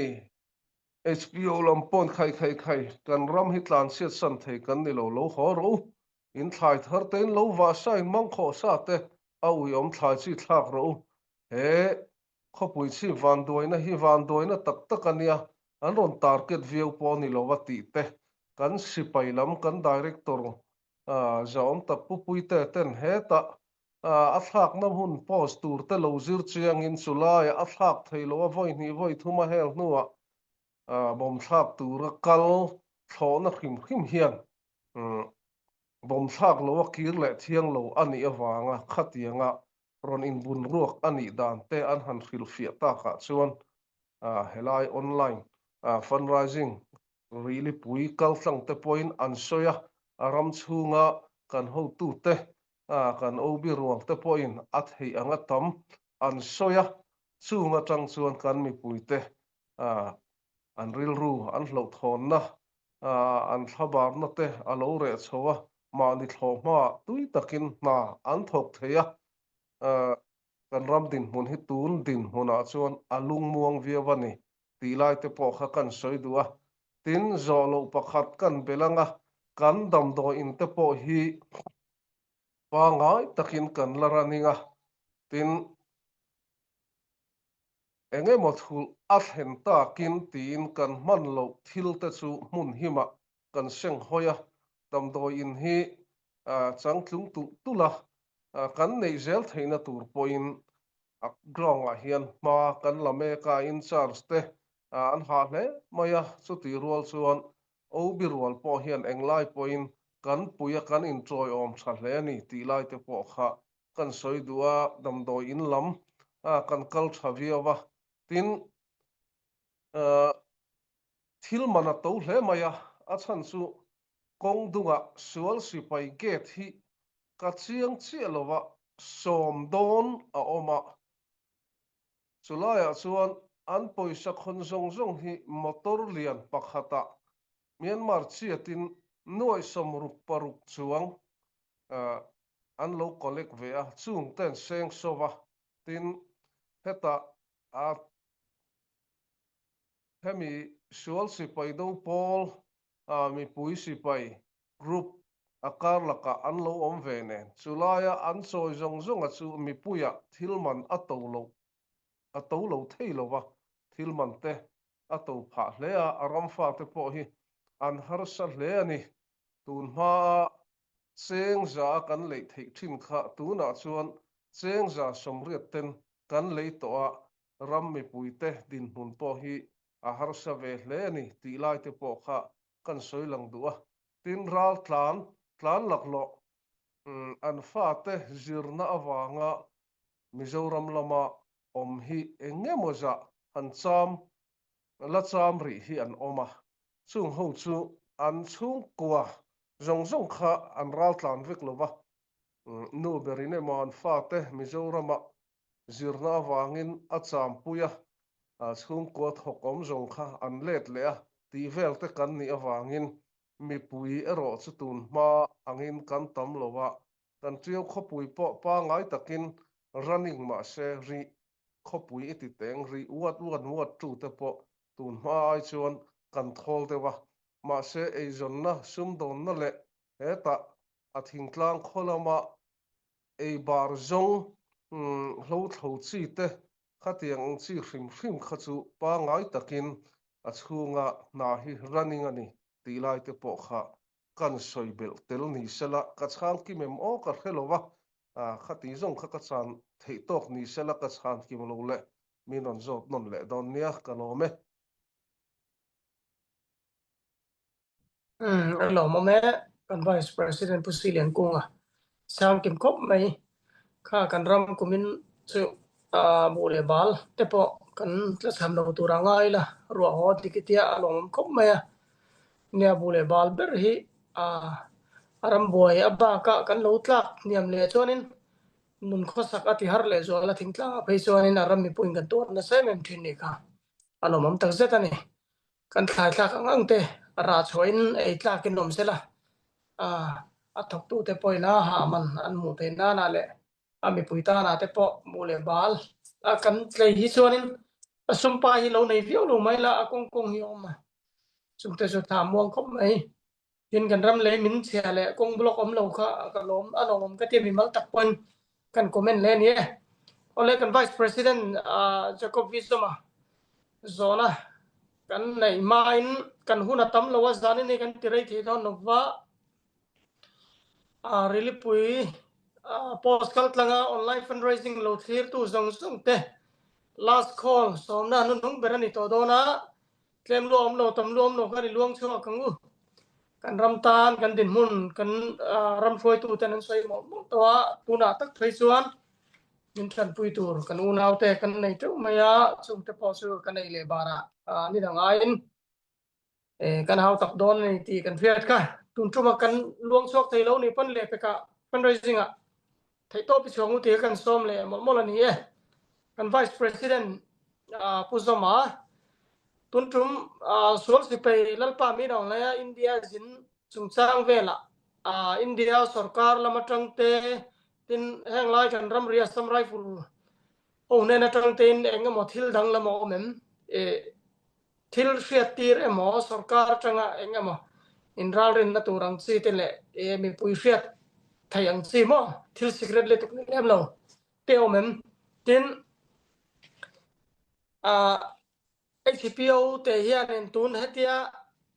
HPO lam pawn khai khai khai kan ram hi tlan chhiat san thei kan ni lo, lo haw rawh u. In thlai thar te in lo vah sa in mang khawh sa te a uiawm thlai chi thlak rawh u. He khawpui chhip vanduaina hi vanduaina tak tak a nia, an rawn target viau pawh a ni lo a tih te kan sipai lam kan director zahawm tak Pu Puite ten hetah a thlakna hun post tur te lo zir chiangin chulaiah a thlak thei lo a vawi hnih vawi thum a hel hnuah bawm thlak tura kal thlawhna hrim hrim hian bawm thlak lo a kir leh thiang lo a nih avanga khatianga rawn inbun ruak a nih dan te an han hrilhfiah takah chuan helai online fundraising Rilipui kaltlang te pawhin an sawi a, a ram chhunga kan hotute kan OB ruang te pawhin a theih anga tam an sawi a, chung atang chuan kan mipuite an rilru an hlauhthawnna an thlabarna te a lo reh chho a, mahni thlawh hmaah tui takin hna an thawk thei a. Kan ram dinhmun hi tun dinhmunah chuan a lungmuang viau a ni tih lai te pawh kha kan sawi duh a. Tin, zawh loh pakhat kan belh ang a, kan damdawi in te pawh hi pangngai takin kan la running a, tin, eng emaw thulh a thlen takin tiin kan hman loh thil te chu hmun himah kan seng hawi a, damdawi in hi changtlung tulh tulh a, kan neih zel theihna tur pawhin a ground ah hian hma kan la mek a, in charge te an hah hle mai a, chutih rual chuan OB rual pawh hian englai pawhin kan pui a kan inṭawiawm ṭha hle a ni tih lai te pawh kha kan sawi duh a, damdawi in lam kan kal ṭha viau a, tin thil man a to hle mai a, a chhan chu kawng dungah sual sipai gate hi ka chiang chiah lova sawm dawn a awm a, chulaiah chuan an pawisa khawn zawng zawng hi motor lian pakhatah Myanmar chiatin nuaih 66 chuang an lo collect ve a, chung ten seng sova, tin hetah a Hemi sual sipai do pawl mipui sipai group a kar lakah an lo awm ve nen, chulaia an chawi zawng zawnga chu mipuiah thil man a to lo a to lo thei lo va, thil man te a to phah hle a, a ram fate pawh hi an harsa hle a ni. Tun hmaa cheng za a kan leih theih thin kha tunah chuan cheng za 80 ten kan lei tawh a, ram mipuite dinhmun pawh hi a harsa ve hle a ni tih lai te pawh kha kan sawi lang duh a. Tin, ral tlan, tlan laklawh an fate zirna avanga Mizoram lama awm hi eng emaw zah han cham, la cham rih hi an awm a. Chung ho chu an chhungkua zawng zawng kha an ral tlan vek lo va. Nu berin emaw an fate Mizoramah zirna avangin a champui a, chhungkua thawk awm zawng kha an let leh a tih vel te kan nih avangin mipui erawh chu tun hma angin kan tam lo a, kan Ṭiau khawpui pawh pangai takin running mahse rih khawpui i ti teng rih uat uat uat tu te pawh tun hma ai chuan kan thawl deuh a, mahse eizawnna, sumdawnna leh hetah a thingtlang khaw lama ei bar zawng hlo thlo chi te khatiang ang chi hrim hrim kha chu pangai takin a chhunga hna hi running a ni tih lai te pawh kha kan sawi belh tel ni sela ka chhang kim em aw ka hre lo va, khati zawng kha ka chan theih tawk ni sela ka chhan kim lo le min rawn zawt nawn leh dawn nia ka lawm e. Umm a lawmawm e, kan Vice President Pu Silian Kunga sang kim khawp mai kha kan ram kumin chu buh leh bal te pawh kan tlachham lo tur a ngai la, ruah haw dik i tia a lawmawm khawp mai a, nia buh leh bal ber hi a rambuai a bakah kan lo tlak hniam leh chuanin nun khawsak a ti har leh zual a, thingtlangah phei chuanin a ram mipuiin kan tuar nasa em em thin nih kha a lawmawm takzet a ni. Kan thlai thlak ang ang te rah chhuahin ei tlakin awm sela, a thawktute pawhin a hah man an hmuh theih nanah leh a mipui tanah te pawh hmuh leh bal a kan tlei hi chuanin a sumpa hi lo nei viau lo mai la a kawng kawng hi a awm a, chungte chu thla muang khawp mai. Tin kan ram lei min chhia leh kawng block awm lo kha ka lawm a lawmawm ka ti a mimal tak pawhin kan comment leh a ni e. Awle kan Vice President Jacob V Zuma zawhna kan neih hmain kan hun a tam lo a zanin hi kan ti rei thei dawn lova Rilipui post kal tlanga online fundraising lo thlirtu zawng zawng te last call sawmna hnuhnung ber a ni tawh dawn a. Tlem lu awm lo, tam lu awm lo khan i luang chhuak ang u. Kan ram tan, kan dinhmun, kan ram hruaitu ten an sawi mawlh mawlh tawh a, tunah tak phei chuan min tanpui tur kan unaute kan nei teuh mai a, chungte pawh chu kan ei leh barah ni dang aiin kan hau tak dawn a ni tih kan hriat kha. Tun tuma kan luang chhuak thei lo ni pawn lehpekah fundraising ah Theihtawp i chhuak u tih kan sawm leh mawlh mawlh a ni e. Kan Vice President Pu Zoma, tun tum sual sipai Lalpa min aung laia India zin chungchang velah India sorkar lam atang te tin heng lai kan ramri Assam Rifle ho hnen atang tein eng emaw thil dang lam a awm em? Thil hriattir emaw, sorkar atanga eng emaw inralrinna tur ang chi te leh mipui hriat theih ang chi maw thil secret lutuk ni lem lo te awm em? Tin, HPO te hianin tun hetia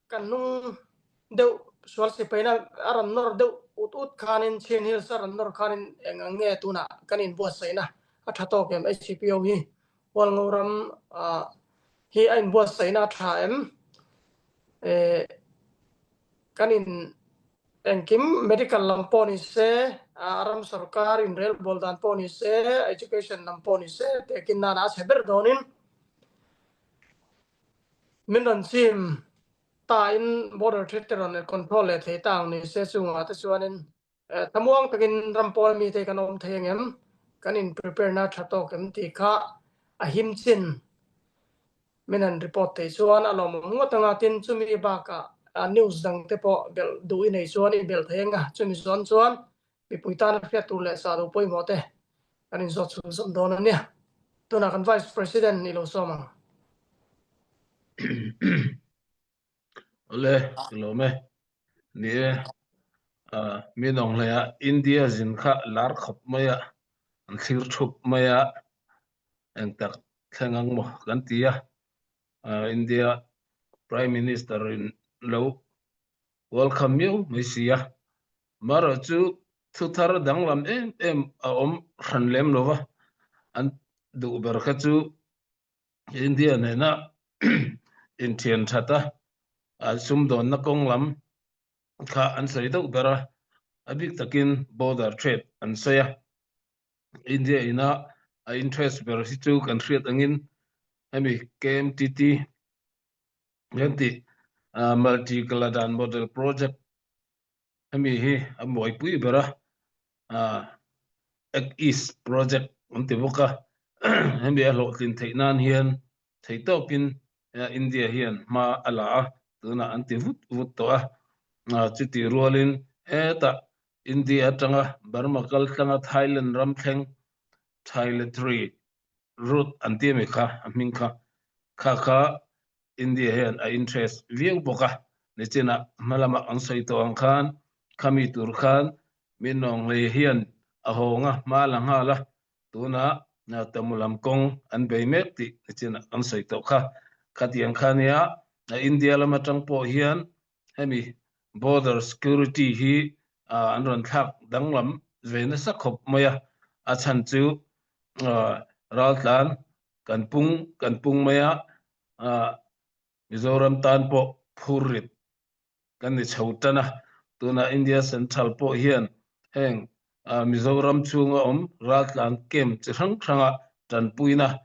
kan hnung deuh sual sipaina a rawn nawr deuh ut ut khanin Chin Hills a rawn nawr khanin eng ang nge tunah kan inbuatsaihna a tha tawk em HPO hi Hualngo ram hi a inbuatsaihna a tha em? Kan in engkim medical lam pawh ni se, a ram sorkar inrelbawl dan pawh ni se, education lam pawh ni se, tehkin nana a chhe ber dawnin min rawn chim ta in border threat te rawn control leh thei ta ang ni se chungah te chuanin Thlamuang takin ram pawl mite kan awm thei ang em? Kan in prepare na tha tawk em tih kha a him chin min han report theih chuan a lawmawm ngawt ang a, tin chumi bakah news dang te pawh belh duh i nei chuan i belh thei ang a, chumi zawn chuan mipui tana hriat tur leh sah duh pawimawh te kan inzawt chhun zawm dawn a nia. Tunah kan Vice President i lo sawm ang. Awle, ka lawm e. Ni e, mi nawng hleia India zin kha lar khawp mai a, an thlir thup mai a, eng tak thleng ang maw kan ti a. India Prime Minister in lo welcome miau mai si a. Marawh chu thu thar danglam em em a awm hran lem lo va, an duh ber kha chu India nena inthian that a, an sumdawnna kawng lam kha an sawi deuh ber a, a bik takin border trade an sawi a. India ina a interest ber hi chu kan hriat angin hemi KMTT kan tih Multi Kaladan Model Project hemi hi a buaipui ber a. Act East project an ti bawk a, hemi a hlawhtlin theih nan hian theihtawpin India hian hma a la a, tunah an ti vut vut tawh a. Chutih rualin hetah India atanga Burma kal tlanga Thailand ram thleng Thailatry route an ti ami kha a hming kha kha kha India hian a interest viau bawk a, nichinah hma lamah an sawi tawh ang khan khami tur khan min nawnghlei hian a hawng a, hma la nghal a, tunah Tamu lam kawng an bei mek tih nichinah kan sawi tawh kha. Khatiang kha nia India lam atang pawh hian hemi border security hi an rawn thlak danglam ve nasa khawp mai a, a chhan chu raltlan kan pung kan pung mai a, Mizoram tan pawh phurrit kan ni chho tan a, tunah India Central pawh hian heng Mizoram chhunga awm raltlan camp chi hrang hranga tanpuina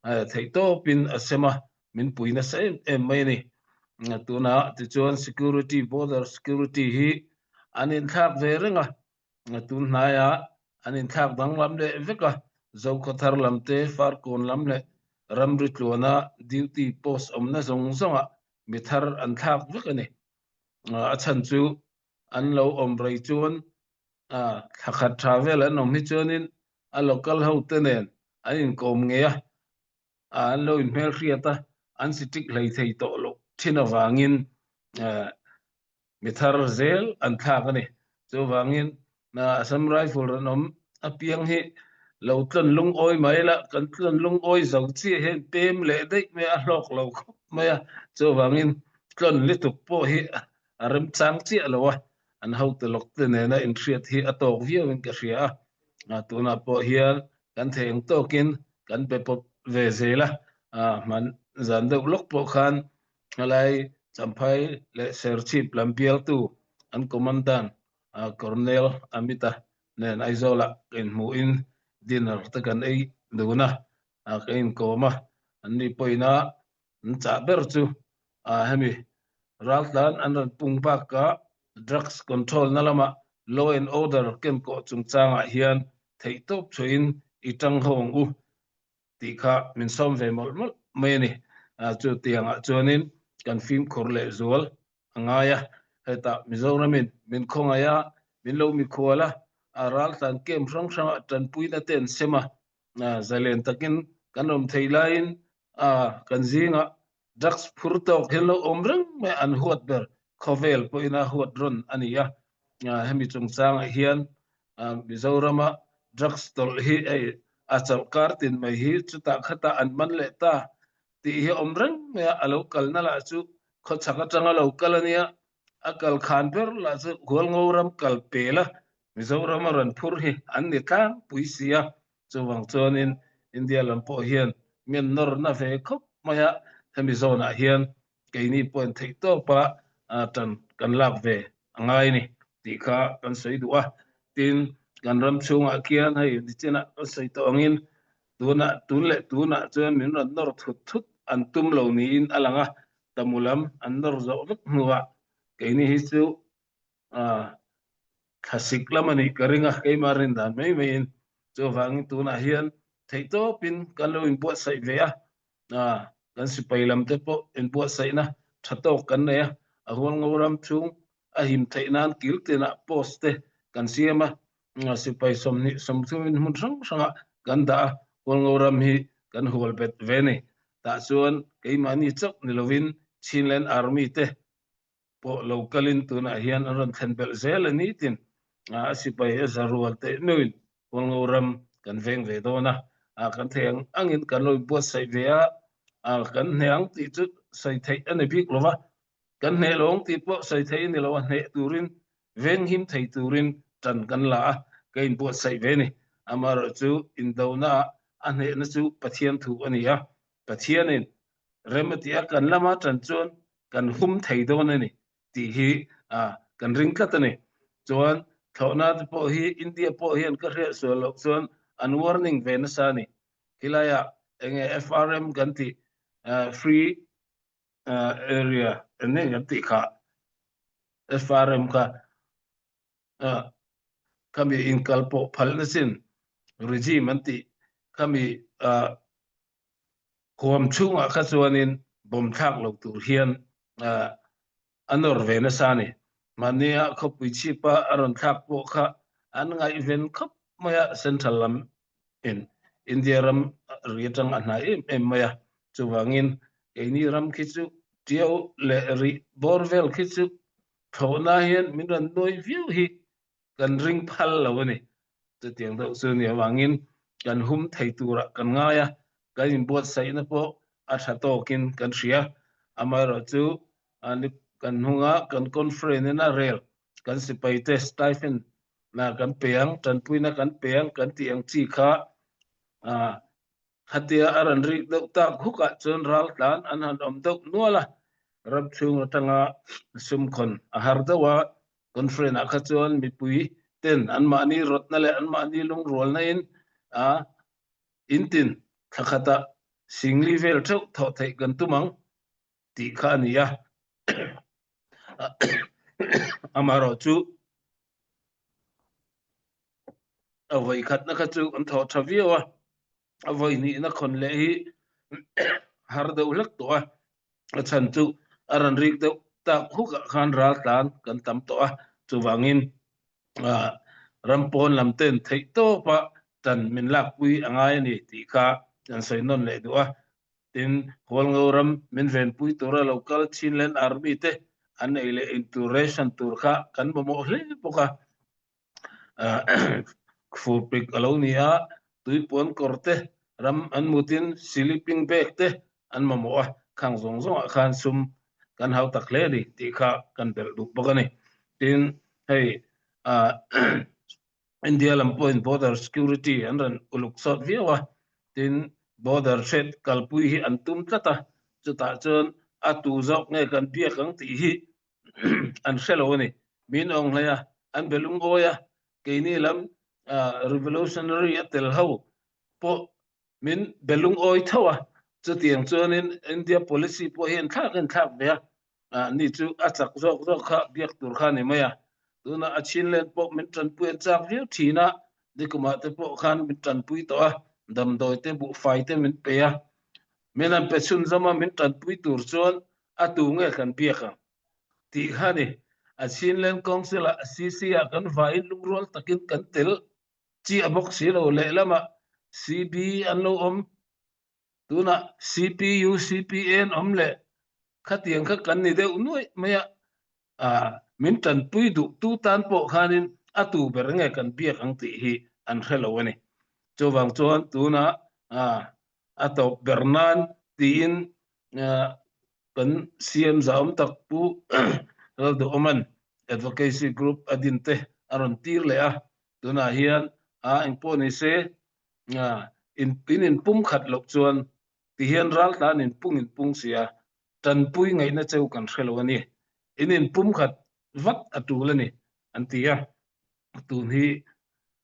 theihtawpin a sem a, min pui nasa em em mai a ni. Tunah tichuan security, border security hi an inthlak ve reng a, tun hnaiah an inthlak danglam leh vek a, Zokhawthar lam te, Farkawn lam leh ramri tluana duty post awmna zawng zawngah mi thar an thlak vek a ni. A chhan chu an lo awm rei chuan thla khat tha vel an awm hi chuanin a local ho te nen an inkawm ngei a, an lo inhmelhriat a, an si tik hlei thei tawh loh thin avangin mi thar zel an thlak a ni. Chuvangin Assam Rifle rawn awm apiang hi lo tlawn lungawi mai la, kan tlawn lungawi zo chiah hian pem leh daih mai a, hlawk lo khawp mai a. Chuvangin tlawn lutuk pawh hi a remchang chiah lo a, an hotu lawk te nena inhriat hi a tawk viauin ka hria a. Tunah pawh hian kan thei ang tawkin kan pe pawp ve zel a, hman zan deuh lawk pawh khan helai Champhai leh Serchhip lam bialtu an commandant Colonel Amit-a nen Aizawlah ka inhmuhin dinner te kan ei dun a, ka inkawm a, anni pawhin a an chah ber chu hemi raltlan an rawn pung bakah drugs control na lamah law and order kenkawh chungchangah hian theihtawp chhuahin i tang ho ang u tih kha min sawm ve mawlh mawlh mai a ni. Chu tiangah chuanin kan fimkhur leh zual a ngai a, hetah Mizoramin min khawngaih a, min lo mikhual a, raltlan camp hrang hrangah tanpuina te an sem a, zalen takin kan awm thei laiin kan zingah drugs phur tawk hian lo awm reng mai an huat ber khawvel pawhin a huat rawn a ni a, hemi chungchangah hian Mizorama drugs tawlh hi hei a chawlhkar tin mai hi chutah khatah an man leh ta tih hi a awm reng mai a, a lo kalna lah chu khawchhak atanga lo kal a nia, a kal khan ber lah chu Hualngo ram kal pel a, Mizorama rawn phur hi an ni tlangpui si a, chuvang chuanin India lam pawh hian mi an nawr na ve khawp mai a, hemi zawnah hian keini pawhin theihtawpa tan kan lak ve a ngai a ni tih kha kan sawi duh a. Tin, kan ram chhungah khian hei nichinah kan sawi tawh angin tunah tun leh tunah chuan min rawn nawr thut thut an tum lo niin a lang a, tamu lam an nawr zawh vek hnuah keini hi chu thlasik lam a nih ka ring a, keimah rin dan mai maiin chuvangin tunah hian theihtawpin kan lo inbuatsaih ve a, kan sipai lam te pawh inbuatsaihna tha tawk kan nei a, a hualngo ram chhung a him theih nan kil tinah post te kan siam a, sipai 20 30 in hmun hrang hrangah kan dah a, hualngo ram hi kan hual bet ve a ni. Tah chuan keimahni chauh ni lovin Chinland Army te pawh lo kalin tunah hian an rawn thlen belh zel a ni tin a sipai a za rual teh meuhin Hualngo ram kan veng ve dawn a, kan thei ang angin kan lo inbuatsaih ve a, kan hneh ang tih chu sawi theih a ni bik lo va, kan hneh lo ang tih pawh sawi theih a ni lo a, hneh turin venghim thei turin tan kan la a, ka inbuatsaih ve a ni. Amaherawhchu indonaah a hnehna chu Pathian thu a ni a, Pathianin rem a tih a, kan lama tan chuan kan hum thei dawn a ni tih hi kan ring tlat a ni. Chuan thlawhna te pawh hi India pawh hian ka hriat sual loh chuan an warning ve nasa a ni. Khilaiah enge FRM kan tih free area eng nge kan tih kha FRM kha. Khami in kal pawh phal na sin regime an ti khami uh, huam chungah kha chuanin bom thlak lo tur hian uh, a nawr ve nasa a ni. Mahni ah khawpui chhipa a rawn thlak pawh kha an ngaihven khawp mai a, central lam in India ram ri atang a hnai em em mai a, chuvangin keini ram khi chu Tiau leh rih bawr vel khi chu thlawhna hian min rawn nuai viau hi kan ring phal lo a ni. Chutiang deuh chu ni avangin kan hum thei turah kan ngai a, kan inbuatsaihna pawh a tha tawkin kan hria. Amaherawhchu kan hnunga kan conference in a rel kan sipaite stipend na kan pe ang, tanpuina kan pe ang kan tih ang chi kha Khatia a rawn rik deuh tak hukah chuan raltlan an han awm deuh nual a, ram chhung atanga sumkhawn a har deuh a, conference ah kha chuan mipui ten anmahni rawtna leh anmahni lungrualna in a intin thla khatah singli vel theuh thawh theih kan tum ang tih kha a ni a. Amaherawhchu a vawi khatna kha chu an thawh tha viau a, a vawi hnihna khawn leh hi har deuh hlek tawh a, a chhan chu a rawn rik deuh tak hukah khan ral tlan kan tam tawh a, chuvangin ram pawn lam ten theih tawpa tan min lakpui a ngai a ni tih kha kan sawi nawn leh duh a. Tin, Hualngo ram min venpui tura lo kal Chinland Army te an ei leh in tur ration tur kha kan mamawh hle bawk a. Furpik a lo ni a, tuipuan kawr te, ram an mutin sleeping bag te an mamawh a, khang zawng zawngah khan sum kan hau tak hle a ni tih kha kan belh duh bawk a ni. Tin, hei India lam pawhin border security an rawn uluk sawt viau a, tin border trade kalpui hi an tum tlat a, chutah chuan a tu zawk nge kan biak ang tih hi an hre lo a ni. Min awng hlei a, an be lungawi a, keini lam revolutionary a tel ho pawh min be lungawi tho a, chutiang chuanin India policy pawh hi an thlak in thlak ve a, ni chu a chak zawk zawk kha biak tur kha a ni mai a, tunah a Chinland pawh min tanpui an chak viau thin a, nikumah te pawh khan min tanpui tawh a, damdawi te buhfai te min pe a, min han pe chhunzawm a, min tanpui tur chuan a tu nge kan biak ang tih kha a ni. A Chinland Council ah CC ah kan vaiin lungrual takin kan tel chiah bawk si lo, lehlamah CB an lo awm, tunah CPU, CPA an awm leh khatiang kha kan ni deuh nuaih mai a, ah min tanpui duh tu tan pawh khanin a tu ber nge kan biak ang tih hi an hre lo a ni. Chuvang chuan tunah ah a tawp ber nan tiin ah Kan CM zahawm tak Pu Lalduhawman Advocacy Group a din te a rawn tir leh a, tunah hian a engpawh ni se in in pum khat loh chuan tihian raltlan in pung in pung si a, tanpui ngaihna cheu kan hre lo a ni. In in pum khat vat a tul a ni an ti a, tun hi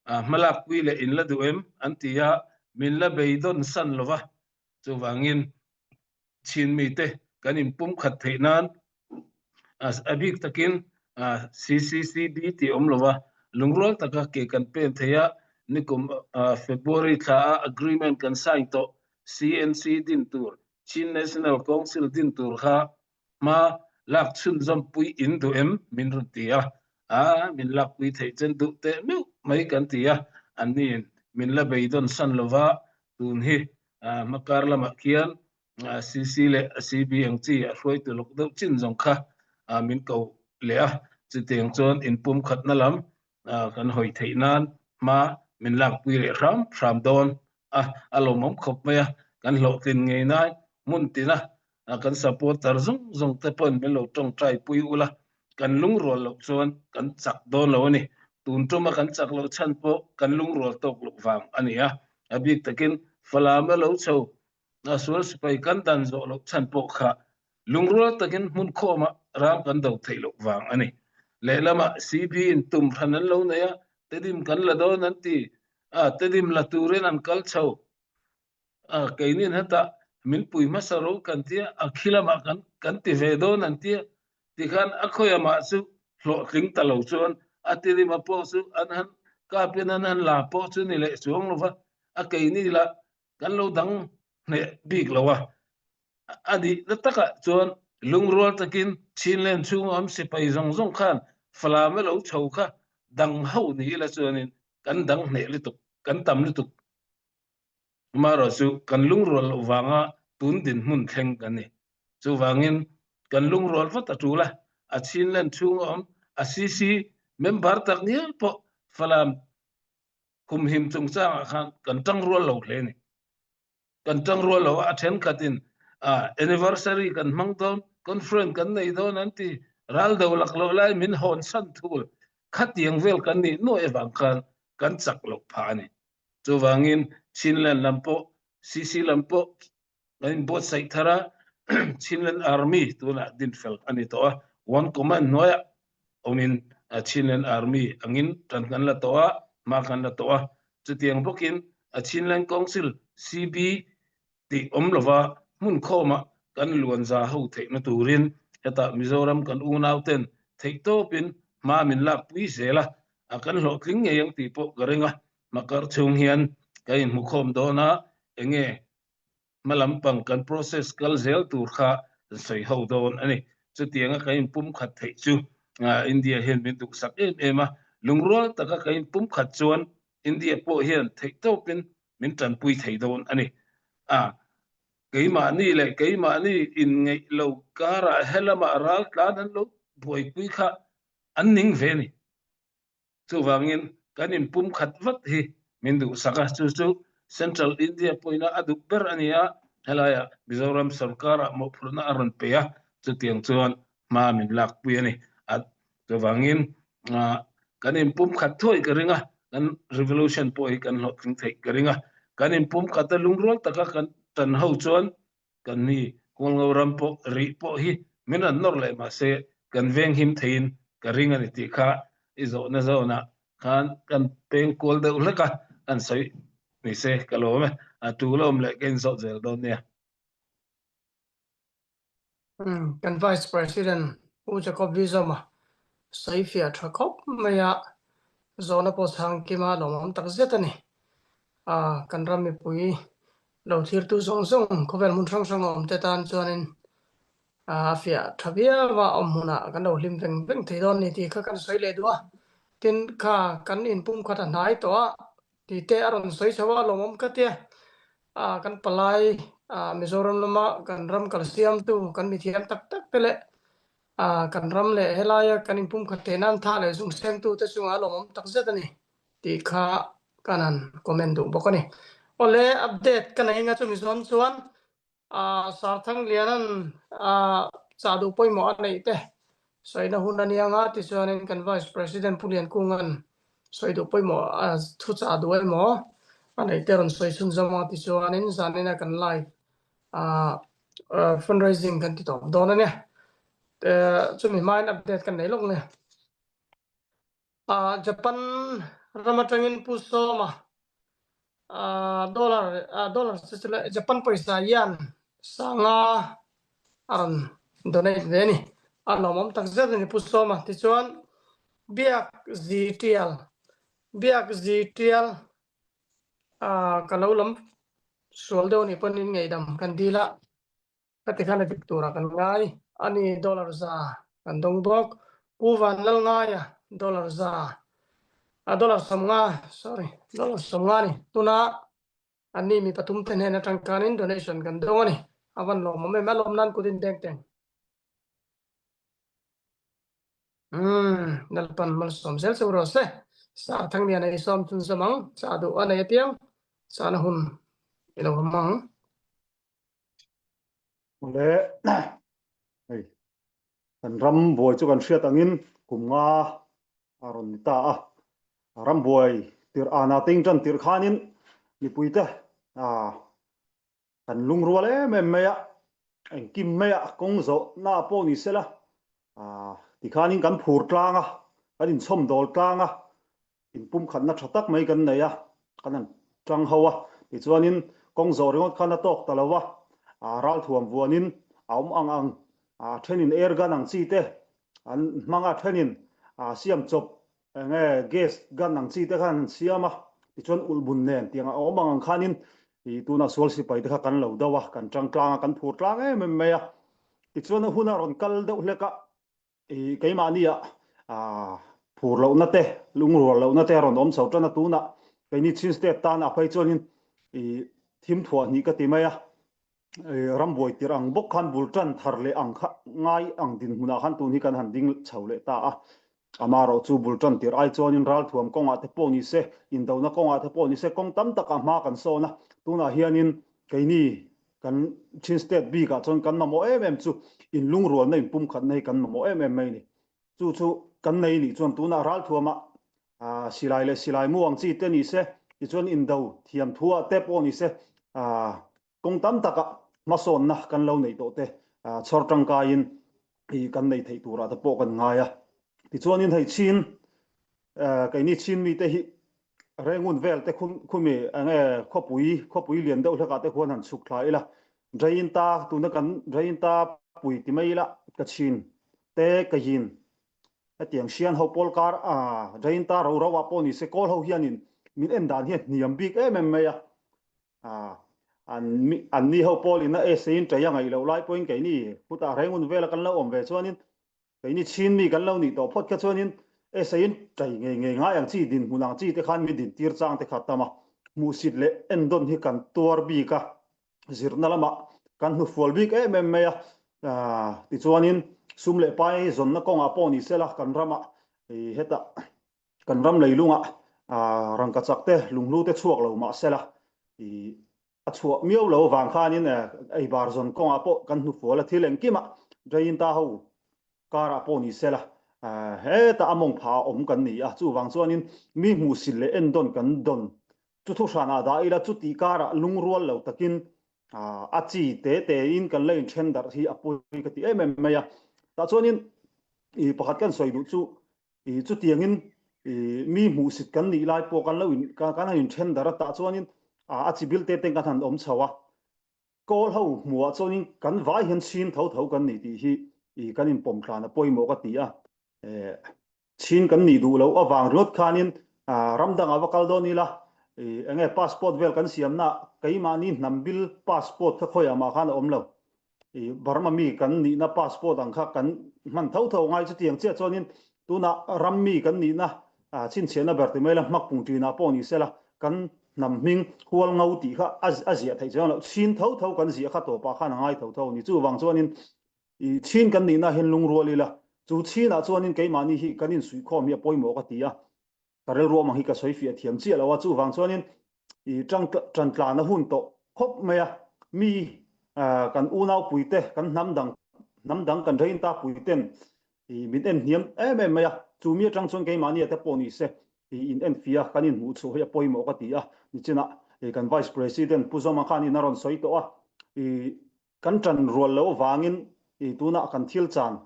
hmalakpui leh in la duh em an ti a, min la beidawn san lo va, chuvangin Chin mite kan inpumkhat theih nan a bik takin CCCB tih awm lova lungrual taka ke kan pen thei a, nikum February thla a agreement kan sign tawh CNC din tur, Chin National Council din tur kha hma lak chhunzawm pui in duh em min rawn ti a, a min lakpui theih chen duh teh meuh mai kan ti a, anniin min la beidawn san lova tun hi Hmakar lamah khian CC leh CB ang chi a hruaitu lawk deuh chin zawng kha min ko leh a, chutiang chuan inpumkhatna lam kan hawi theih nan hma min lakpui leh hram hram dawn a, a lawmawm khawp mai a, kan hlawhtlin ngei nan hmun tina kan supporter zawng zawng te pawhin min lo tawngtai pui ula, kan lungrual loh chuan kan chak dawn lo a ni. Tun tuma kan chak loh chhan pawh kan lungrual tawk loh vang a ni a, a bik takin Falam a lo chho a sual sipai kan dan zawh loh chhan pawh kha lungrual takin hmun khawmah ram kan do theih loh vang a ni. Lehlamah CB in tum hran an lo nei a, Tedim kan la dawn an ti a, Tedim la turin an kal chho. A keinin hetah min pui hmasa ro kan tia, a khi lamah kan kan ti ve dawn an tia, tikhan a khawi amah chu hlawhtling ta lo chuan a tirima pawh chu an han. Kapin an an la pawh chu ni leh chuang lova, a keini lah kan lo dang hneh bik lo a. A nihna takah chuan lungrual takin Chinland chhunga awm sipai zawng zawng khan Falam a lo chho kha dang ho ni ila chuanin kan dang hneh lutuk, kan tam lutuk. Amaherawhchu kan lungrual loh vanga tun dinhmun thleng kan ni. Chuvangin kan lungrual vat a tul a, a Chinland chhunga awm a CC member tak ngial pawh Falam humhim chungchangah khan kan tangrual lo hle a ni. Kan tangrual lo a, a thenkhatin anniversary kan hmang dawn, conference kan nei dawn an ti, ral do laklawh lai min hawn san thul, khatiang vel kan nih nuaih avang khan kan chak loh phah a ni. Chuvangin Chinland lam pawh, CC lam pawh kan inbuatsaih thar a, Chinland Army tunah dinfel a ni tawh a, One Command hnuaiah awmin Chinland Army angin tan kan la tawh a, hma kan la tawh a. Chutiang bawkin Chinland Council, CB, tih awm lova hmun khawmah kan luan za ho theihna turin hetah Mizoram kan unauten theihtawpin hma min lakpui zel a, a kan hlawhtling ngei ang tih pawh ka ring a, hmakar chhung hian ka inhmukhawm dawn a, enge hma lampang kan process kal zel tur kha kan sawi ho dawn a ni. Chutianga kan inpumkhat theih chu India hian min duhsak em em a, lungrual taka kan inpumkhat chuan India pawh hian theihtawpin min tanpui thei dawn a ni. A, keimahni leh keimahni inngeih lo karah helamah raltlan an lo buaipui kha an ning ve a ni. Chuvangin kan inpumkhat vat hi min duhsak a, chu chu Central India pawhin a duh ber a ni a, helaiah Mizoram sorkarah mawhphurhna a rawn pe a, chutiang chuan hma min lakpui a ni. A, chuvangin kan inpumkhat thuai ka ring a, kan revolution pawh hi kan hlawhtling theih ka ring a, kan inpumkhat a lungrual taka kan tan ho chuan Kan mi Hualngo ram pawh rih pawh hi min rawn nawr leh mahse kan venghim theiin ka ring a ni tih kha i zawhna zawnah khan kan peng kual deuh hlek a, kan sawi ni se ka lawm e, a tul a awm leh ka inzawt zel dawn nia. Kan Vice President Pu Jacob Vizoma sawi fiah tha khawp mai a, zawhna pawh chhang kima lawmawm tak zet a ni. Kan ram mipui Lo thirtu zawng zawng khawvel hmun hrang hrang a awm te tan chuanin a fiah tha viau a, awm hmunah kan lo hlim veng veng thei dawn ni tih kha kan sawi leh duh a. Tin, kha kan inpumkhat a hnai tawh a tih te a rawn sawi chho a, lawmawm ka tia. Kan palai Mizoram lama kan ram kal siamtu kan mithiam tak tak te leh kan ram leh helaia kan inpumkhat theih nan tha leh zung sengtu te chungah lawmawm tak zet a ni. Tih kha kan han comment duh bawk a ni. Awle, update ka nei anga chumi zawn chuan Sarthangliana'n chah duh pawimawh a neih te sawina hun a nia anga tichuanin kan Vice President Pu Liankunga'n sawi duh pawimawh a thu chah duh emaw a neih te rawn sawi chhunzawm anga tichuanin zanina kan live fundraising kan ti tawp dawn a nia. Chumi hmain update kan nei lawk nia. Japan ram atangin Pu Sawma dollar dollar chu chu leh Japan pawisa hian sanga a rawn donate ve a ni. A lawmawm tak zet a ni Pu Sawma. Tichuan Biak Zi Tial Biak Zi Tial ka lo lam sual deuh anih pawhin ngaihdam kan dil a. Heti khan a dik turah kan ngai a ni, dollar za kan dawng bawk. Pu Vanlalngaia dollar za, a dollar 50, sorry, dollar 50 a ni. Tuna anni mi pathum te hnen atang khanin donation kan dawng a ni. A van lawmawm em, a lawm nan kut in beng teng. Umm, Lalpan malsawm zel cheu rawh se. Sa Thanglian ei sawm chhunzawm ang, chah duh a nei apiang, chahna hun i lo hmang ang. Le hei kan ram buai chu kan hriat angin kum nga a rawn ni ta a ram buai tirh ana ting tan tirh khanin mipuite a kan lungrual em em mai a engkim mai a kawng zawh na pawh ni sela a tikhanin kan phur tlang a kan inchhawm dawl tlang a Inpumkhatna tha tak mai kan nei a, kan han tang ho a, tichuanin kawng zawh ringawt khan a tawk ta lo a, ralthuam vuanin a awm ang ang, a thenin air gun ang chi te an hmang a, thenin siam chawp. Enge gas gun ang chi te khan an siam a, tichuan ulhbun nen tiang a awm ang ang khanin i tuna sual sipai te kha kan lo do a, kan tang tlang a, kan phur tlang em em mai a. Tichuan a hun a rawn kal deuh hlek a, i keimahni ah phur lohna te, lungrual lohna te a rawn awm chho tan a, tunah keini Chin State tan ah phei chuanin i thim thuah hnih ka ti mai a, Rambuai tirh ang bawk khan bul tan thar leh ang kha ngai ang dinhmunah khan tun hi kan han ding chho leh ta a. Amaherawh chu bul tan tirh ai chuanin ralthuam kawngah te pawh ni se, indona kawngah te pawh ni se kawng tam takah hma kan sawn a. Tunah hianin keini kan Chin State bikah chuan kan mamawh em em chu inlungrualna inpumkhatna hi kan mamawh em em mai a ni. Chu chu kan nei nih chuan tunah ralthuamah silai leh silai mu ang chi te ni se, tichuan indo thiam thuah te pawh ni se, kawng tam takah hmasawnna kan lo neih tawh te chhawr tangkaiin kan nei theih turah te pawh kan ngai a. Tichuanin hei chin, keini chin mite hi Rengun vel te khumi enge khawpui, khawpui lian deuh hlekah te khuan han chhuk thla ila, Drainta tuna kan Drainta pui ti mai ila ka chhin te ka yin hetiang hrian ho pawl kar a Drainta ro ro ah pawh ni se kawl ho hianin min en dan hi a hniam bik em em mai a, an an ni ho pawl in a essay in ṭei a ngaih loh lai pawhin keini khutah Rengun vela kan lo awm ve chuanin Keini Chin mi kan lo nih tawh phawt kha chuanin essay-in ṭai ngei ngei ngai ang chi, dinhmun ang chi te khan mi dintir chang te kha tam a, hmuhsit leh endawn hi kan tuar bik a, zirna lamah kan hnufual bik em em mai a, tichuanin sum leh pai zawnna kawngah pawh ni sela kan ramah hetah kan ram leilungah rangkachak te lunghlu te chhuak lo mah sela A chhuah miau lo avang khanin ei bar zawn kawngah pawh kan hnufual a, thil engkimah Jainta ho karah pawh ni sela hetah a mawng phah a awm kan ni a, chuvang chuanin mi hmuhsil leh endawn kan dawn chu thu hranah dah ila chuti karah lungrual lo takin a chi te tein kan la inthen darh hi a pawi ka ti em em mai a. Tah chuanin pakhat kan sawi duh chu I chutiangin i mi hmuhsit kan nih lai pawh kan lo in kan han inthen dar a tah chuanin a chibil te ten kan han awm chho a, kawl ho hmuhah chuanin kan vai hian chhin tho tho kan ni tih hi i kan inpawm tlan a pawimawh ka ti a. Chhin kan nih duh loh avang ringawt khanin ram dangah va kal dawn ila i enge passport vel kan siamna keimahni hnam bil passport kha khawiah mah khan a awm lo. I Burma mi kan nihna passport ang kha kan hman tho tho ngai chutiang chiah chuanin tunah ram mi kan nihna chhinchhiahna ber ti mai la hmakpung ṭinah pawh ni sela kan hnam hming hual ngo tih kha a ziah theih chuang loh chhin tho tho kan ziah kha tawpah khan a ngai tho tho a ni. Chuvang chuanin i chhin kan nihna hian lungrual ila chu chhinah chuanin keimahni hi kan insuihkhawm hi a pawimawh ka ti a. Ka rilru awm ang hi ka sawi fiah thiam chiah lo a, chuvang chuanin i tang tan tlan a hun tawh khawp mai a, mi kan unau puite, kan hnam dang hnam dang kan rein ta puiten i min en hniam em em mai a, chu mi atang chuan keimahni te pawh ni se i in en fiah kan inhmuh chhuah hi a pawimawh ka ti a, nichinah i kan Vice President Pu Zawma khan in a rawn sawi tawh a, i Kan ṭan rual loh avangin i tunah kan thil chan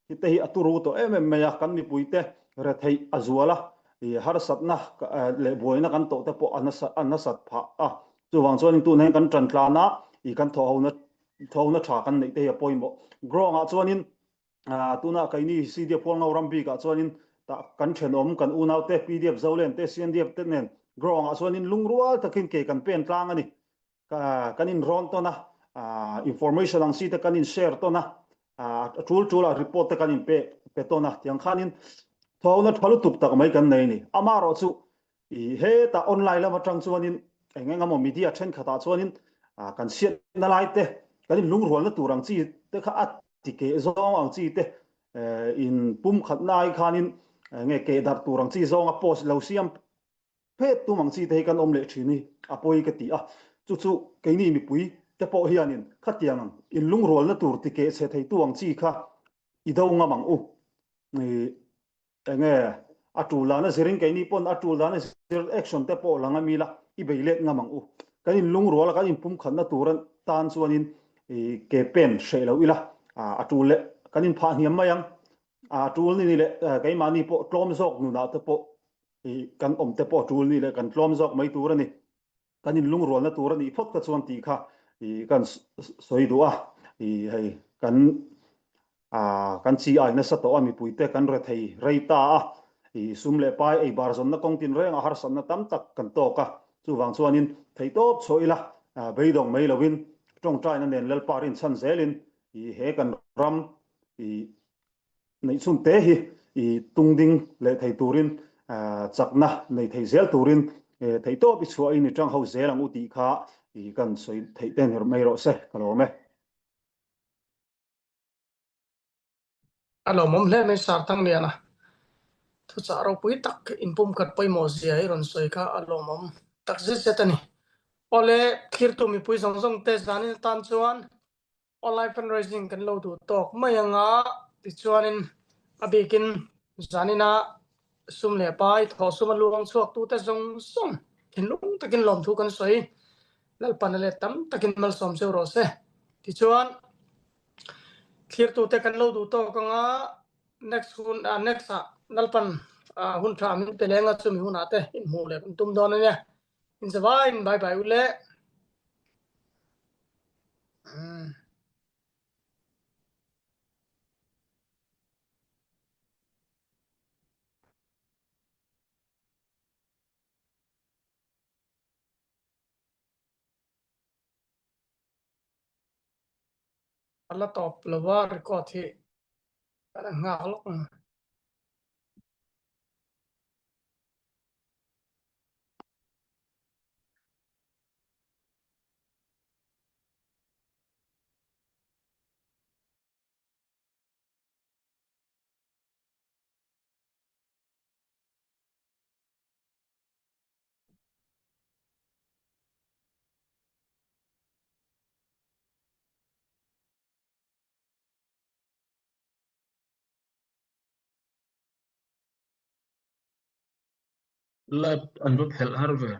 hi te hi a turu tawh em em mai a, kan mipuite retheih a zual a, i harsatna leh buaina kan tawh te pawh a nasat phah a. Chuvang chuanin tunah hian kan ṭan tlan a, i kan thawhhona thawhhona ṭha kan neih te hi a pawimawh. Ground-ah chuanin tunah keini CDF Hualngo ram bikah chuanin tah kan ṭhenawm kan unaute PDF Zolen te CNDF te nen ground-ah chuanin lungrual takin ke kan pen tlang a ni. Kan in rawn tawn a, information ang si te kan in share tawn a, a tul tul a report te kan in pe pe tawn a, tiang khanin thawhna tha lutuk tak mai kan nei a ni. Amaherawh chu i hetah online lam atang chuanin eng eng emaw media thenkhatah chuanin kan chhiatna lai te, kan in lungrualna tur ang chi te kha a ti keh zawng ang chi te in pumkhatna ai khanin nge keh darh tur ang chi zawnga post lo siam Phet tum ang chi te hi kan awm leh thin hi a pawi ka ti a, chu chu keini mipui te pawh hianin khatiang ang inlungrualna tur ti keh chhe theitu ang chi kha i do ngam ang u. Enge a tul dana zirin keini pawn a tul dana zir action te pawh la ngam ila i bei let ngam ang u. Kan inlungruala kan inpumkhatna tur tan chuanin ke pen hreh lo ila a tul leh kan inphah hniam mai ang. A tul ni leh keimahni pawh tlawm zawk nunah te pawh I kan awm te pawh tul ni leh kan tlawm zawk mai tur a ni. Kan inlungrualna tur a nih phawt ka chuan tih kha i kan sawi duh a. I hei kan kan chi ai nasa tawh a mipui te kan rethei rei ta a. I sum leh pai ei bar zawnna kawng tinreng a harsatna tam tak kan tawk a, chuvang chuanin theihtawp chhuah ila beidawng mai loin tawngtaina nen Lalpa rinchhan zelin i he kan ram i neihchhun te hi i tungding leh thei turin chakna nei thei zel turin theihtawp i chhuahin i tangho zel ang u tih kha i kan sawi theih te ni mai rawh se ka lawm e. A lawmawm hle mai Sir Thangliana. Thuchah ropui tak inpumkhat pawimawh zia i rawn sawi kha a lawmawm tak zet zet a ni. Awle, thlirtu mipui zawng zawng te zanin atan chuan online fundraising kan lo duh tawk mai anga tichuanin a bikin zanina sum leh pai thawh suma luang chhuak tute zawng zawng thinlung takin lawmthu kan sawi. Lalpana leh tam takin malsawm cheu rawh se. Tichuan Thlirtute kan lo duh tawk anga next hun ah next ah Lalpan hun tha min pe leng a chumi hunah te inhmuh leh kan tum dawn ania. Inzavaiin bye bye u le. A la tawp lo a record hi kan han nghak lawk ang. Live an va phelh har ve.